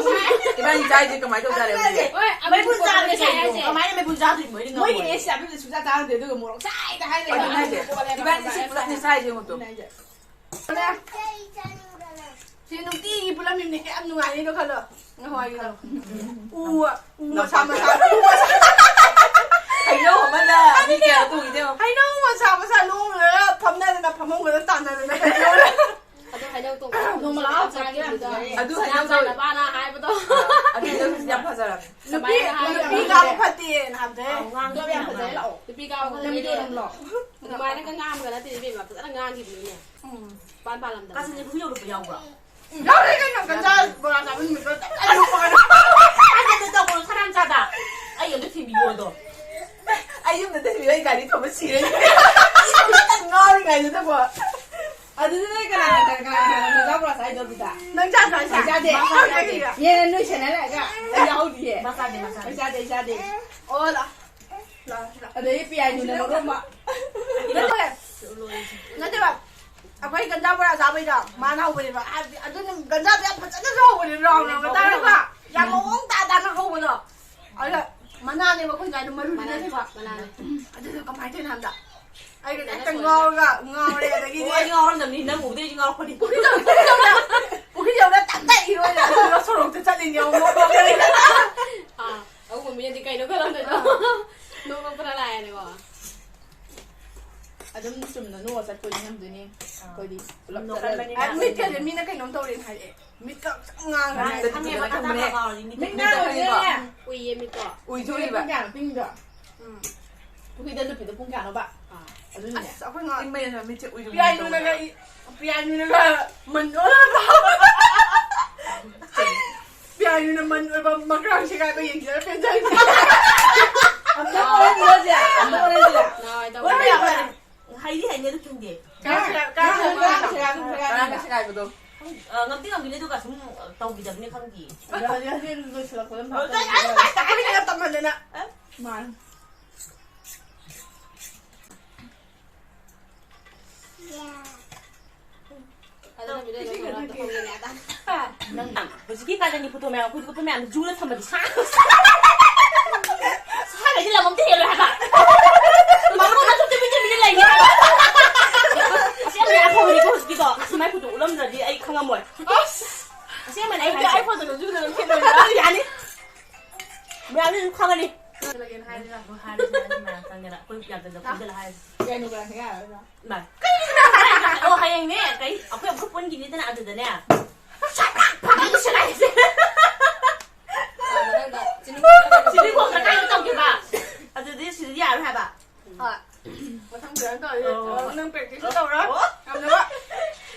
ꯏꯕꯥꯅꯤ ꯆꯥꯏꯁꯦ ꯀꯃꯥꯏꯅ ꯇꯧꯖꯥꯠꯂꯦ ꯑꯗꯨꯗꯤ? ꯍꯣꯏ, ꯑꯃꯨꯛ ꯃꯩꯐꯨ ꯆꯥꯕꯗꯤ ꯀꯩꯅꯣ? ꯀꯃꯥꯏꯅ ꯃꯩꯐꯨ ꯆꯥꯗꯣꯏꯅꯣ? ꯑꯩꯗꯤ ꯉꯥꯎꯔꯦ꯫ ꯃꯣꯏꯒꯤꯗꯤ ꯑꯦꯁ ꯌꯥꯝꯕꯗꯤ ꯁꯨꯡꯆꯥ ꯆꯥꯔꯝꯗꯦ, ꯑꯗꯨꯒ ꯃꯣꯔꯣꯛ ꯆꯥꯏꯗ ꯍꯥꯏ ꯂꯩ꯫ ꯑꯗꯨꯅꯦ ꯍꯥꯏꯁꯦ꯫ ꯏꯕꯥꯅꯤꯁꯦ ꯄꯨꯂꯞꯅꯦ ꯆꯥꯏꯁꯦ ꯌꯦꯡꯉꯣ ꯇꯨ꯫ ꯑꯗꯨꯅꯦ ꯍꯥꯏꯁꯦ꯫ ꯁꯤ ꯅꯨꯡꯇꯤꯒꯤ ꯄꯨꯜꯂꯝꯃꯤꯕꯅꯦ, ꯀꯌꯥꯝ ꯅꯨꯡꯉꯥꯏꯅꯤꯗꯣ ꯈꯜꯂꯣ꯫ ꯅꯍꯥꯟꯋꯥꯏꯒꯤꯗꯣ꯫ ꯎ, ꯎ ꯃꯁꯥ ꯃꯁꯥ꯫ ꯍꯩꯅꯧ ꯑꯃꯅ ꯃꯤ ꯀꯌꯥ ꯇꯣꯡꯉꯤꯗꯣ ꯌꯦꯡꯉꯣ꯫ ꯍꯩꯅꯧ ꯃꯁꯥ ꯃꯁꯥ ꯂꯣꯡꯂꯒ ꯐꯝꯅꯗꯅ, ꯐꯝꯐꯝ ꯈꯔ ꯇꯥꯟꯅꯗꯅ ꯂꯩꯍꯧꯔꯦ꯫ ꯑꯗꯣ ꯅꯣꯡꯃ ꯂꯥꯛꯑꯣ, ꯆꯥꯈꯤꯕꯗꯣ꯫ ꯑꯗꯨ ꯍꯩꯅꯧꯗꯣ ꯅꯄꯥꯅ ꯍꯥꯏꯕꯗꯣ꯫ ꯑꯗꯨ ꯍꯩꯅꯧꯗꯨꯁꯨ ꯌꯥꯝ ꯐꯖꯔꯕꯅꯦ꯫ ꯅꯨꯄꯤ, ꯀꯃꯥꯏꯅ ꯍꯥꯏꯅꯣ? ꯅꯨꯄꯤ ꯀꯥꯕ ꯐꯠꯇꯦꯅ ꯍꯥꯏꯕꯗꯣ꯫ ꯑꯧ, ꯉꯥꯡ ꯌꯥꯝ ꯐꯖꯩ, ꯂꯥꯛꯑꯣ꯫ ꯅꯨꯄꯤ ꯀꯥꯕ ꯐꯠꯇꯦ꯫ ꯂꯝꯕꯤꯗ ꯑꯗꯨꯝ ꯂꯥꯛꯑꯣ꯫ ꯑꯗꯨꯃꯥꯏꯅꯒ ꯉꯥꯡꯕꯒ ꯅꯠꯇꯦ ꯏꯕꯦꯝꯃ, ꯐꯖꯅ ꯉꯥꯡꯈꯤꯕꯅꯤꯅꯦ꯫ ꯎꯝ꯫ ꯄꯥꯟ ꯄꯥꯜꯂꯝꯗꯕ꯫ ꯀꯥꯆꯤꯟꯁꯦ ꯈꯨꯌꯧꯔꯛꯄ ꯌꯥꯎꯕ꯭ꯔꯣ? ꯌꯥꯎꯔꯦ ꯀꯩꯅꯣ, ꯒꯟꯖꯥ ꯕꯣꯔꯥ ꯆꯥꯕ ꯅꯨꯃꯤꯠꯇꯣ ꯇꯞ ꯇꯥꯏ ꯂꯨꯞꯄꯒ꯫ ꯑꯩ ꯀꯩꯅꯣ ꯇꯧꯕ꯭ꯔꯣ, ꯁꯅꯥꯝꯆꯥꯗ? ꯑꯩ ꯑꯝꯇ ꯊꯤꯟꯕꯤꯌꯣ ꯑꯗꯣ꯫ ꯑꯩ ꯌꯨꯝꯗ ꯊꯤꯟꯕꯤꯌꯣ, ꯑꯩ ꯒꯥꯔꯤ ꯊꯧꯕ ꯁꯤꯔꯅꯤ꯫ ꯉꯥꯎꯔꯤꯉꯩꯗꯨꯗꯀꯣ꯫ ꯑꯗꯨꯗꯤ ꯅꯣꯏ ꯀꯅꯥ, ꯀꯅꯥ, ꯀꯅꯥ, ꯀꯅꯥ, ꯒꯟꯖꯥ ꯕꯣꯔꯥ ꯆꯥꯏꯗꯣ ꯑꯗꯨꯗ? ꯅꯪ ꯆꯥꯗ꯭ꯔꯣ ꯍꯥꯏꯁꯦ? ꯑꯩ ꯆꯥꯗꯦ꯫ ꯃꯥ ꯆꯥꯗꯦ꯫ ꯌꯦ, ꯅꯣꯏ ꯁꯦꯟꯅ ꯂꯥꯛꯑꯒ ꯑꯩ ꯌꯥꯎꯗꯤꯌꯦ꯫ ꯃꯥ ꯆꯥꯗꯦ, ꯃꯥ ꯆꯥꯗꯦ꯫ ꯑꯩ ꯆꯥꯗꯦ, ꯑꯩ ꯆꯥꯗꯦ꯫ ꯑꯣ, ꯂꯥ-, ꯂꯥ-, ꯂꯥ-, ꯑꯗꯩ ꯄꯤꯌꯥꯏꯅꯨꯅ ꯃꯔꯣꯟ ꯑꯃ꯫ ꯅꯠꯇꯦꯕ, ꯑꯩꯈꯣꯏ ꯒꯟꯖꯥ ꯕꯣꯔꯥ ꯆꯥꯕꯩꯗꯣ ꯃꯥꯅ ꯍꯧꯕꯅꯦꯕ꯫ ꯍꯥꯏꯕꯗꯤ ꯑꯗꯨꯅ ꯒꯟꯖꯥꯗꯣ ꯌꯥꯝ ꯐꯖꯅꯁꯨ ꯍꯧꯕꯅꯦ, ꯔꯥꯎꯟ ꯔꯥꯎꯟꯒ ꯇꯥꯔꯒ ꯌꯥꯝ ꯃꯑꯣꯡ ꯇꯥ ꯇꯥꯅ ꯍꯧꯕꯗꯣ꯫ ꯑꯗꯨꯒ ꯃꯅꯥꯅꯦꯕ ꯑꯩꯈꯣꯏ ꯉꯥꯏꯗꯣ, ꯃꯔꯨꯗꯤ ꯃꯅꯥꯅꯦ, ꯅꯠꯇꯦꯕ꯫ ꯃꯅꯥꯅꯦ꯫ ꯑꯗꯨꯗꯣ ꯀꯃꯥꯏꯅ ꯇꯧꯔꯤꯅꯣ ꯍꯥꯏꯕꯗ ꯑꯩꯒ ꯍꯦꯛꯇ ꯉꯥꯎꯔꯒ ꯉꯥꯎꯔꯦ꯫ ꯑꯗꯒꯤꯗꯤ ꯑꯣ, ꯑꯩ ꯉꯥꯎꯔꯝꯗꯕꯅꯤ, ꯅꯪ ꯎꯕꯗꯩ ꯑꯩꯁꯨ ꯉꯥꯎꯔꯛꯄꯅꯤ꯫ ꯄꯨꯈ꯭ꯔꯤ ꯆꯧꯗ, ꯄꯨꯈ꯭ꯔꯤ ꯆꯧꯗ ꯇꯞ ꯇꯥꯏ ꯏꯔꯣꯏꯔꯦ, ꯑꯗꯨꯒ ꯁꯣꯔꯣꯛꯇ ꯆꯠꯂꯤꯅꯦ ꯑꯃꯨꯛ ꯅꯣꯛ ꯅꯣꯛ꯫ ꯑꯥ, ꯑꯉꯧꯕ ꯃꯤꯅꯗꯤ ꯀꯩꯅꯣ ꯈꯜꯂꯝꯗꯣꯏꯅꯣ? ꯅꯣꯛ ꯅꯣꯛꯄꯅ ꯂꯥꯛꯑꯦꯅꯦꯀꯣ꯫ ꯑꯗꯨꯝ ꯆꯨꯝꯅ ꯅꯣꯛꯑ ꯆꯠꯄ ꯑꯣꯏꯗꯤ ꯉꯝꯗꯣꯏꯅꯦ꯫ ꯑꯥ꯫ ꯑꯩꯈꯣꯏꯗꯤ ꯄꯨꯂꯞ ꯅꯣꯛꯀꯟꯕꯅꯤꯅ꯫ ꯆꯠꯂꯒ꯫ ꯑ, ꯃꯤꯠꯀꯁꯦ ꯃꯤꯅ ꯀꯩꯅꯣꯝ ꯇꯧꯔꯦꯅ ꯍꯥꯏꯔꯛꯑꯦ꯫ ꯃꯤꯠꯀ ꯉꯥꯡꯉꯦ꯫ ꯃꯤꯠꯀ ꯈꯪꯉꯦꯕ, ꯈꯪꯕꯅꯦ꯫ ꯃꯤꯠꯀ ꯃꯤꯠ ꯉꯥꯡꯉꯦ꯫ ꯈꯪꯉꯦꯀꯣ꯫ ꯎꯏꯌꯦ ꯃꯤꯠꯇꯣ꯫ ꯎꯏꯁꯨ ꯎꯏꯕ꯫ ꯄꯨꯡ ꯀꯌꯥꯅꯣ ꯄꯤꯡꯗꯣ? ꯎꯝ꯫ ꯄꯨꯈ꯭ꯔꯤꯗ ꯂꯨꯞꯄꯤꯗꯣ ꯄꯨꯡ ꯀꯌꯥꯅꯣꯕ? ꯑꯥ꯫ ꯑꯗꯨꯅꯅꯦ꯫ ꯑꯁ, ꯑꯩꯈꯣꯏ ꯉꯥ-, ꯏꯪꯕꯩꯅ ꯃꯤꯠꯁꯦ ꯎꯏꯔꯨꯝ ꯄꯤꯌꯥꯏꯅꯨꯅꯒ ꯇꯧꯕꯅꯦ꯫ ꯏ-, ꯄꯤꯌꯥꯏꯅꯨꯅꯒ ꯃꯟ ꯑꯣꯜꯂꯒ ꯄꯤꯌꯥꯏꯅꯨꯅ ꯃꯟ ꯑꯣꯏꯕ ꯃꯀ꯭ꯔꯥꯡ ꯁꯦꯒꯥꯏꯕ ꯌꯦꯡꯖꯔ ꯄꯦꯟꯖꯔꯦ꯫ ꯑꯝꯇ ꯑꯣꯜꯍꯟꯁꯤꯔꯣ ꯆꯦ? ꯑꯝꯇ ꯑꯣꯜꯍꯟꯁꯤꯔꯣ? ꯅꯍꯥꯟꯋꯥꯏ ꯇꯧꯕ꯫ ꯑꯣꯜꯍꯟꯕ ꯌꯥꯕ꯭ꯔꯥ? ꯍꯩꯗꯤ ꯍꯩꯅꯤ ꯑꯗꯨ ꯈꯪꯗꯦ꯫ ꯀꯔꯥꯡ ꯁꯦꯒꯥꯏ-, ꯀꯔꯥꯡ ꯁꯦꯒꯥꯏꯕ꯫ ꯀꯔꯥꯡ ꯁꯦꯒꯥꯏꯕꯗꯣ꯫ ꯑ, ꯉꯝꯗꯤ ꯉꯝꯈꯤꯅꯤ ꯑꯗꯨꯒ ꯁꯨꯝ ꯇꯧꯈꯤꯗꯕꯅꯤ ꯈꯪꯗꯦ꯫ ꯑꯗꯣ ꯍꯧꯖꯤꯛ, ꯍꯧꯖꯤꯛ ꯂꯣꯏꯁꯤꯜꯂꯛꯄꯗ ꯑꯗꯣ ꯑꯩꯈꯣꯏꯅꯒ ꯇꯝꯍꯟꯗꯅ꯫ ꯃꯥꯅꯤ꯫ ꯅꯪ ꯍꯧꯖꯤꯛꯀꯤ ꯀꯥꯂꯦꯟꯒꯤ ꯐꯣꯇꯣ ꯃꯌꯥꯝ, ꯑꯩꯈꯣꯏ ꯈꯨꯠꯇ ꯃꯌꯥꯝ ꯖꯨꯗ ꯊꯝꯕꯗꯤ ꯁꯥ-, ꯁ꯭ꯋꯥꯏꯗꯩꯗꯤ ꯂꯝ ꯑꯝꯇ ꯍꯦꯜꯂꯣꯏ ꯍꯥꯏꯕ꯫ ꯃꯈꯣꯡ ꯑꯗꯨꯝ ꯇꯨꯃꯤꯟ ꯇꯨꯃꯤꯟꯅ ꯂꯩꯅꯤ ꯍꯥꯏꯕ꯫ ꯑꯁꯦꯡꯕꯅꯦ, ꯑꯐꯕꯅꯤꯀꯣ ꯍꯧꯖꯤꯛꯀꯤꯗꯣ꯫ ꯑꯁ, ꯃꯥꯏ ꯐꯣꯇꯣ ꯎꯠꯂꯝꯗ꯭ꯔꯗꯤ ꯑꯩ ꯈꯪꯉꯝꯃꯣꯏ꯫ ꯑꯁ! ꯑꯁꯦꯡꯕꯅꯦ ꯑꯩ ꯑꯗꯨꯗꯤ ꯍꯥꯏꯁꯦ꯫ ꯑꯩ ꯐꯣꯇꯣꯗꯣ ꯖꯨꯗ ꯑꯗꯨꯝ ꯈꯦꯠꯅꯕ ꯌꯥꯅꯤ꯫ ꯃꯌꯥꯝꯁꯨ ꯑꯗꯨꯝ ꯈꯪꯉꯅꯤ꯫ ꯆꯠꯂꯒꯦꯅ ꯍꯥꯏꯔꯤꯔꯥ? ꯑꯗꯨ ꯍꯥꯏꯔꯁꯦ, ꯑꯗꯨ ꯃꯌꯥꯝ ꯆꯪꯗꯅ ꯑꯩꯈꯣꯏ ꯌꯥꯝ ꯇꯟꯅ ꯍꯥ? ꯄꯨꯟꯁꯤꯜꯂ ꯍꯥꯏꯔꯁꯦ꯫ ꯀꯩꯅꯣ ꯀꯩꯅꯣ ꯍꯥꯏꯔꯒ? ꯏꯃꯥ꯫ ꯀꯩꯅꯣ ꯍꯥꯏꯔꯒ? ꯑꯣ, ꯍꯌꯦꯡꯅꯦ ꯀꯩ ꯑꯩꯈꯣꯏ ꯑꯃꯨꯛ ꯄꯨꯟꯈꯤꯅꯤꯗꯅ ꯑꯗꯨꯗꯅꯦ꯫ ꯁꯤꯗꯤ ꯈꯣꯡꯅ ꯀꯥꯏꯗ ꯇꯧꯒꯦꯕ? ꯑꯗꯨꯗꯤ ꯁꯤꯗꯤ ꯌꯥꯔꯣꯏ ꯍꯥꯏꯕ꯫ ꯍꯣꯏ꯫ ꯃꯊꯪ ꯐꯖꯅ ꯇꯧꯔꯁꯤ꯫ ꯑꯣ꯫ ꯅꯪ practice ꯇꯧꯔꯣ꯫ ꯑꯣ꯫ ꯉꯝꯅꯕ꯫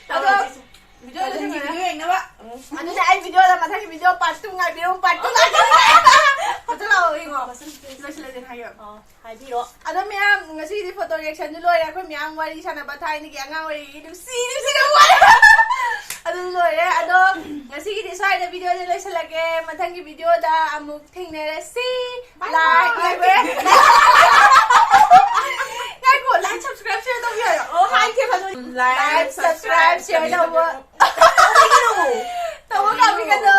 ꯑꯗꯣ ꯇꯧꯔꯁꯤ꯫ Video ꯃꯊꯪꯒꯤ ꯂꯣꯏꯁꯤꯟꯈ꯭ꯔꯦ꯫ Video ꯌꯦꯡꯅꯕ꯫ ꯎꯝ꯫ ꯑꯗꯨꯅ ꯑꯩ video ꯗ ꯃꯊꯪꯒꯤ video part two ꯉꯥꯏꯕꯤꯔꯣ, part two ꯉꯥꯏꯕꯤꯔꯣ꯫ ꯐꯖꯅ ꯂꯥꯛꯑꯣ ꯌꯦꯡꯉꯣ꯫ ꯂꯣꯏꯁꯤꯜꯂꯁꯦ ꯍꯥꯏꯌꯣ꯫ ꯑꯣ, ꯍꯥꯏꯕꯤꯔꯣ꯫ ꯑꯗꯣ ꯃꯌꯥꯝ ꯉꯁꯤꯒꯤꯗꯤ photo reaction ꯗꯨ ꯂꯣꯏꯔꯦ꯫ ꯑꯩꯈꯣꯏ ꯃꯌꯥꯝ ꯋꯥꯔꯤ ꯁꯥꯟꯅꯕ ꯊꯥꯏꯅꯒꯤ ꯑꯉꯥꯡ ꯑꯣꯏꯔꯤꯉꯩꯒꯤ ꯅꯨꯡꯁꯤ ꯅꯨꯡꯁꯤꯅ ꯋꯥꯔꯤ꯫ ꯑꯗꯨ ꯂꯣꯏꯔꯦ꯫ ꯑꯗꯣ ꯉꯁꯤꯒꯤꯗꯤ ꯁ꯭ꯋꯥꯏꯗ video ꯁꯦ ꯂꯣꯏꯁꯤꯜꯂꯒꯦ꯫ ꯃꯊꯪꯒꯤ video ꯗ ꯑꯃꯨꯛ ꯊꯦꯡꯅꯔꯁꯤ꯫ Bye bye. Like, ꯉꯥꯏꯈꯣ, like, subscribe, share ꯇꯧꯕꯤꯌꯣ꯫ ꯑꯣ, ꯍꯥꯏꯒꯦ ꯐꯖꯅ꯫ Like, subscribe, share ꯇꯧꯕ꯫ ꯇꯧꯕ ꯀꯥꯎꯕꯤꯒꯅꯨ꯫